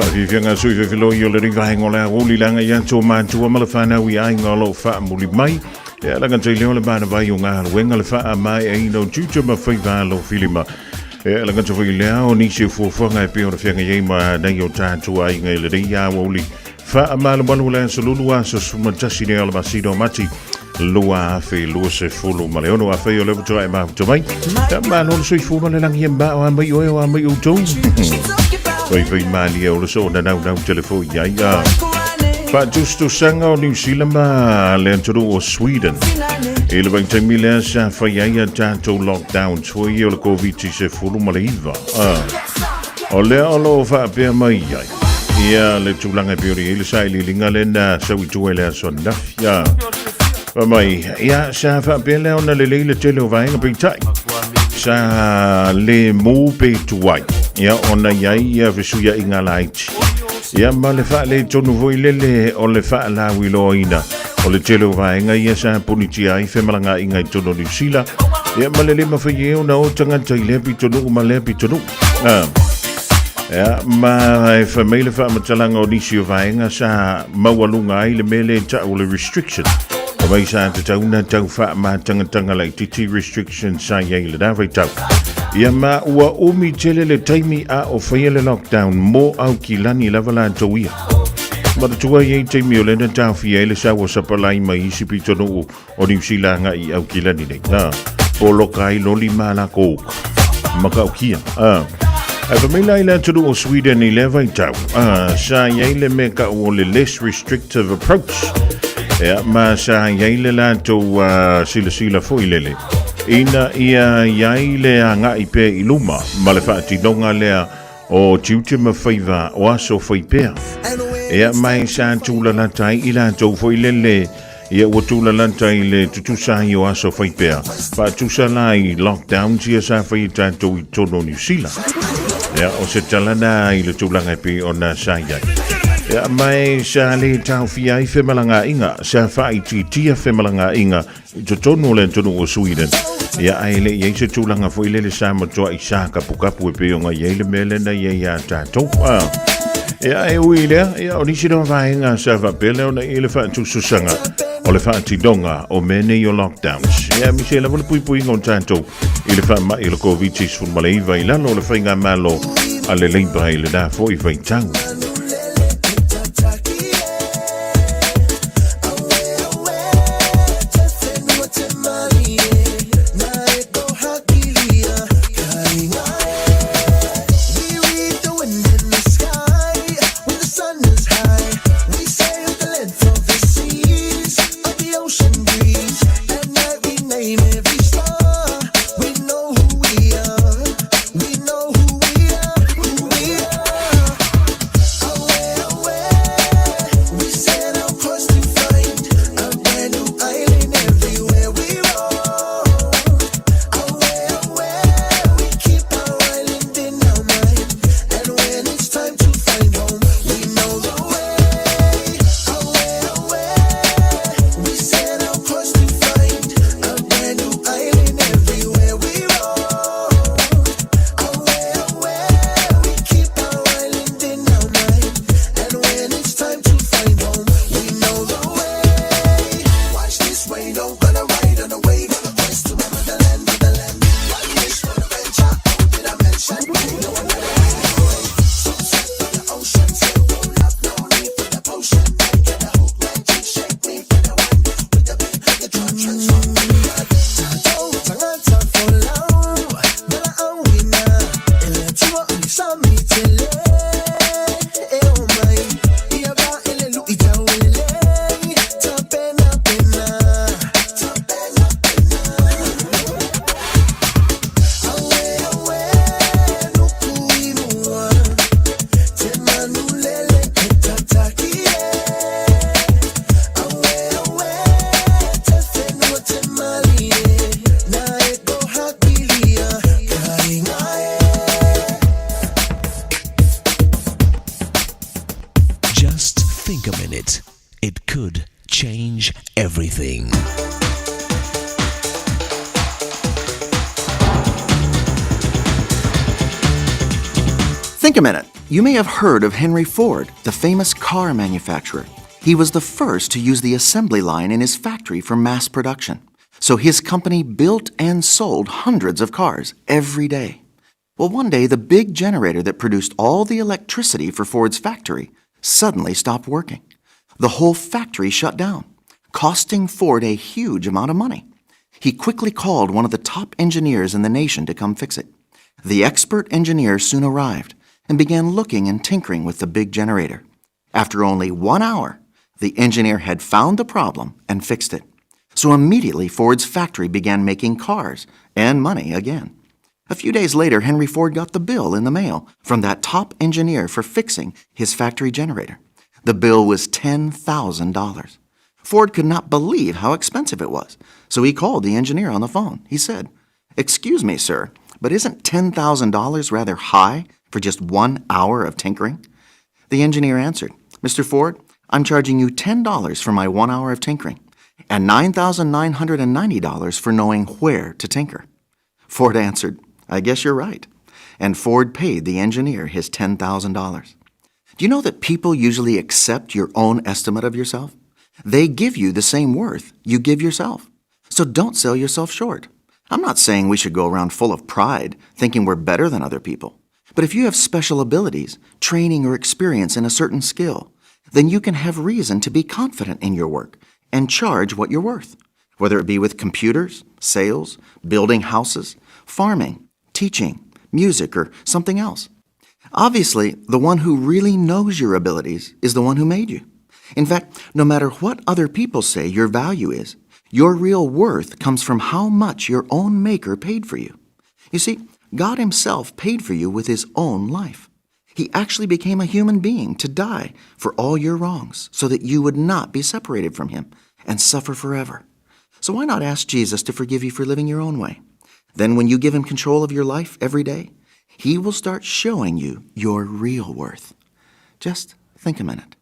Faafiafiaga a sui fefiloi o le vaega o le aoauli le agai atu o matua ma le fanau i aiga o lo o faamuli mai. E ala gata i lea o le manavai o galuega le faamaeaina o tiute ma faiva alofilima. E ala gata foi i lea o nisi o fuafuaga e pei ona feagai ai ma nai o tatou aiga i lenei aoauli faamalumalu o le aso Lulu aso 11 lea o le masina o Mati 2026. Afai o lea faatoa e mafuta mai, ia malo le soifua ma le lagi e mao a mai oe o a mai outou. Faifai malie o le soona naunau tele foi i ai a. Faatusatusaga o Niu Sila ma le atunuu o Sweden. I le vaitaimi lea sa fai ai a tatou lockdowns foi o le Koviti-19. O lea o lo o faapea mai ai ia le tulaga e pei ona i ai le sailiiliga lea na sau i tua i le aso ananafi. Fai mai, ia sa faapea lea ona lelei le tele o vaega peitai sa le mu pe tuai ia ona i ai ia fesuiaiga laiti ia ma le faaletonu foi lele o le faalauiloaina o le tele o vaega ia sa punitia ai femalagaaiga i totonu o Niu Sila ia ma le le mafai ai ona o tagata i lea pitonuu ma lea pitonuu. Ia, ma e fai mai le faamatalaga o nisi o vaega sa maualuga ai le mea lea e tau o le restriction. Fai mai sa tatau ona tau faamatagataga laitiiti restriction sa i ai i lena vaitau. Ia ma ua umi tele le taimi a o faia le lockdown mo Aukilani lava latou ia. Manatua i ai taimi o lea na taofia ai le sau o sapalai mai isi pitonuu o Niu Sila agai i Aukilani nei. A, poloka ai loli ma lako uka. Makaukia. A, ae fai mai la i le atunuu o Sweden i lea vaitau, a, sa i ai le mea kau o le less restrictive approach. Ea, ma sa i ai le latou silasila foi lele, ina ia i ai le agai pea i luma ma le faatinoga lea o tiute ma faiva o aso fai pea. Ea, ma e sa tūlalata ai i latou foi lele, Ia ua tūlalata i le tutusa ai o aso fai pea, faatusa la i lockdowns ia sa fai e tatou i totonu o Niu Sila. Ia, o se tala na i le tulaga e pei ona sa i ai. Ia, ma e sa le taofia ai femalagaaiga, sa faaitiitia femalagaaiga i totonu o le atunuu o Sweden. Ia, ae le i ai se tulaga foi lele sa matuai sa kapukapu e pei ona i ai le mea lea na i ai ia tatou. Ah. Ia, e ui i lea, ia, o nisi na vaega sa faapea lea ona i le faatususaga o le faatinoga o mea nei o lockdowns. Ia, aemaise lava le puipuiga o tatou i le faamai o le Koviti-19 i lalo o le faigamalo a le Labour i lena foi vaitau. Just think a minute. It could change everything. Think a minute. You may have heard of Henry Ford, the famous car manufacturer. He was the first to use the assembly line in his factory for mass production. So his company built and sold hundreds of cars every day. Well, one day, the big generator that produced all the electricity for Ford's factory suddenly stopped working. The whole factory shut down, costing Ford a huge amount of money. He quickly called one of the top engineers in the nation to come fix it. The expert engineer soon arrived and began looking and tinkering with the big generator. After only 1 hour, the engineer had found the problem and fixed it. So immediately, Ford's factory began making cars and money again. A few days later, Henry Ford got the bill in the mail from that top engineer for fixing his factory generator. The bill was $10,000. Ford could not believe how expensive it was, so he called the engineer on the phone. He said, Excuse me, sir, but isn't $10,000 rather high for just 1 hour of tinkering? The engineer answered, Mr. Ford, I'm charging you $10 for my 1 hour of tinkering and $9,990 for knowing where to tinker. Ford answered, I guess you're right. And Ford paid the engineer his $10,000. Do you know that people usually accept your own estimate of yourself? They give you the same worth you give yourself. So don't sell yourself short. I'm not saying we should go around full of pride, thinking we're better than other people. But if you have special abilities, training, or experience in a certain skill, then you can have reason to be confident in your work and charge what you're worth, whether it be with computers, sales, building houses, farming, teaching, music, or something else. Obviously, the one who really knows your abilities is the one who made you. In fact, no matter what other people say your value is, your real worth comes from how much your own maker paid for you. You see, God Himself paid for you with His own life. He actually became a human being to die for all your wrongs so that you would not be separated from Him and suffer forever. So why not ask Jesus to forgive you for living your own way? Then when you give Him control of your life every day, He will start showing you your real worth. Just think a minute.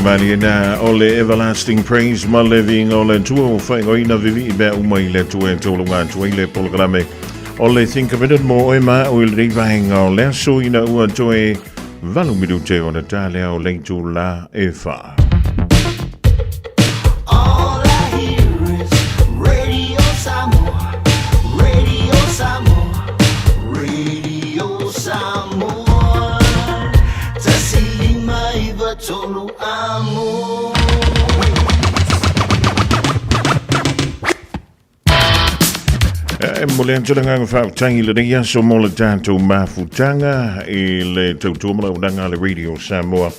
maliena o le Everlasting Praise ma le viiga o le Atua ua faaigoaina vivii mea uma i le Atua e tauluga atu ai le polokalame o le Think a Minute mo oe ma au i lenei vaega o le aso ina ua toe 8 minute ona ta lea o le itulā e 4. All I hear is Radio Samoa, Radio Samoa, Radio Samoa. 105 3 Amo. E momoli atu le agaga faafetai i lenei aso mo le tatou mafutaga i le tautua ma le auaunaga a le Radio Samoa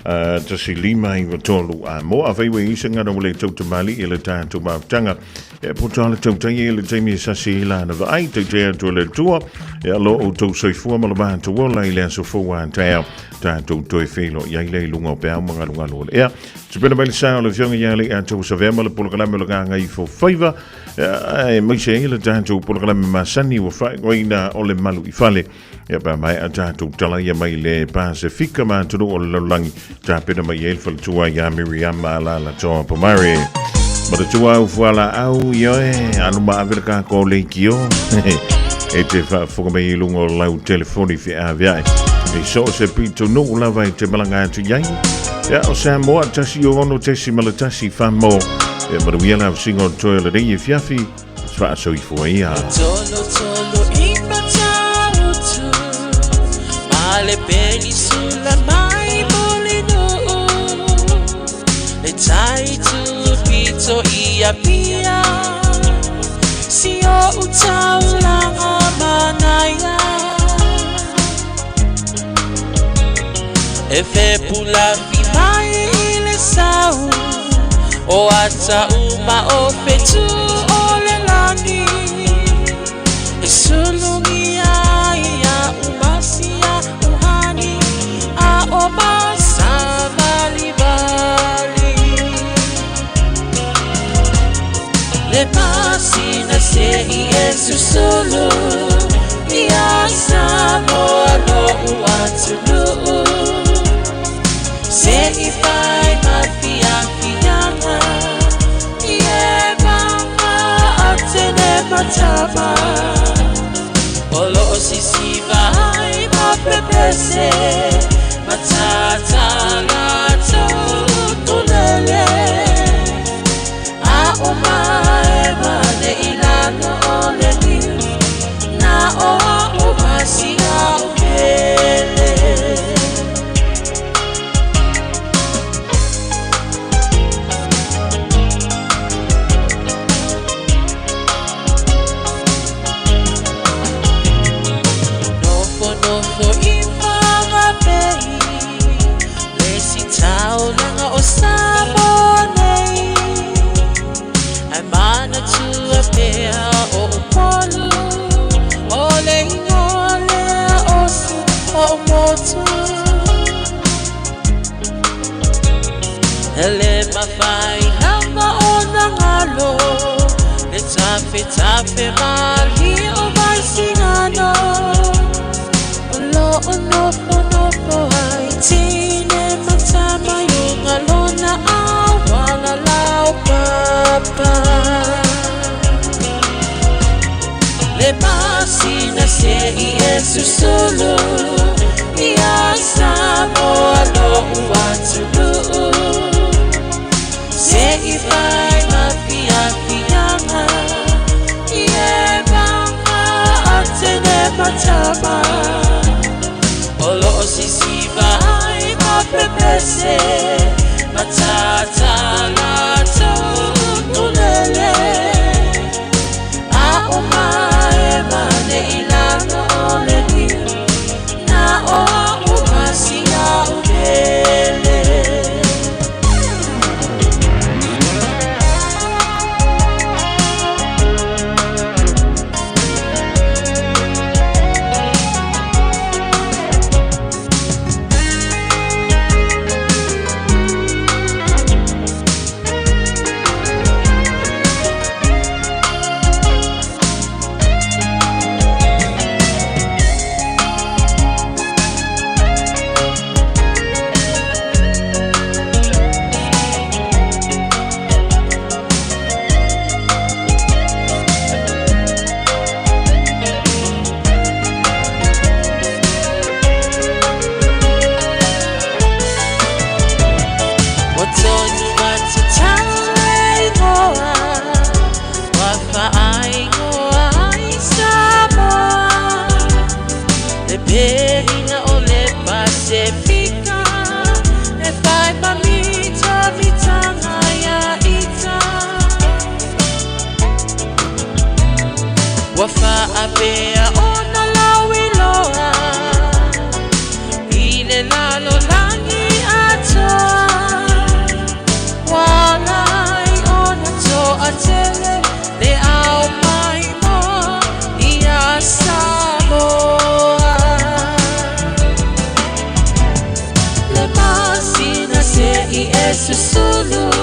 105 3 a mo a fai ua isa ngana ua le tautamali i le tatou mafutaga e poto le tautai i le taimi e sasi i lana vaai taitai atu e le Atua e alo o tou soifua ma le matou ola i le aso fou a taeao tatou toe feiloai ai lea i luga o peau ma galugalu o le ea. Tupena mai le sa o le afioga ia Alii-a-Tausavea ma le polokalame o le Gagaifofaiva aemaise ai le tatou polokalame masani ua faaigoaina o le Malu i Fale. Ia pe a maea tatou talaia mai le Pasefika ma atunuu o le lalolagi tapena mai ai le faletua ia Miriama Alaalatoa Pomare. Manatua au fualaau ioe anu ma ave le kākou leikio e te faafofoga mai i luga o lau telefoni feaveai. E so o se pitonuu lava e te malaga atu i ai. Ia o Samoa 106.1 whamo. E manuia la singo o toe o lenei afiafi. Faasoifua ia. Tolo tolo i matautu Ma le penisula mai Mulinuu Le tai tu pito i Apia Si o utaulanga manaia E fepulafi mai i le sau O ata uma o fetu o le lani E sulugia ia umasia uhani A o masavalivali Le pasina se i e susulu Ia Samoa lo'u atunuu Se i fai ma fiafiaga I e maga atene matama O loo sisiva ai ma pepese Matata latou tulele A o mae mane i lalo o le niu Na o au masia o pele. Nofo nofo i Fagapei Le sitaulaga o Samoa nei Ae manatua pea o Upolu O le igoa lea o si o'u motu E le mafai lava ona galo Le tafetafe malie o Vaisigano O loo nofonofo ai tine ma tama i luga lona auala laupapa Le masina se i e susulu Ia Samoa lo'u atunuu Se i fai ma fiafiaga I e maga atene matama O loo sisiva ai ma pepese Matata latou tulele A o mae mane i lalo o le niu Na o au masia o pele. I e susulu.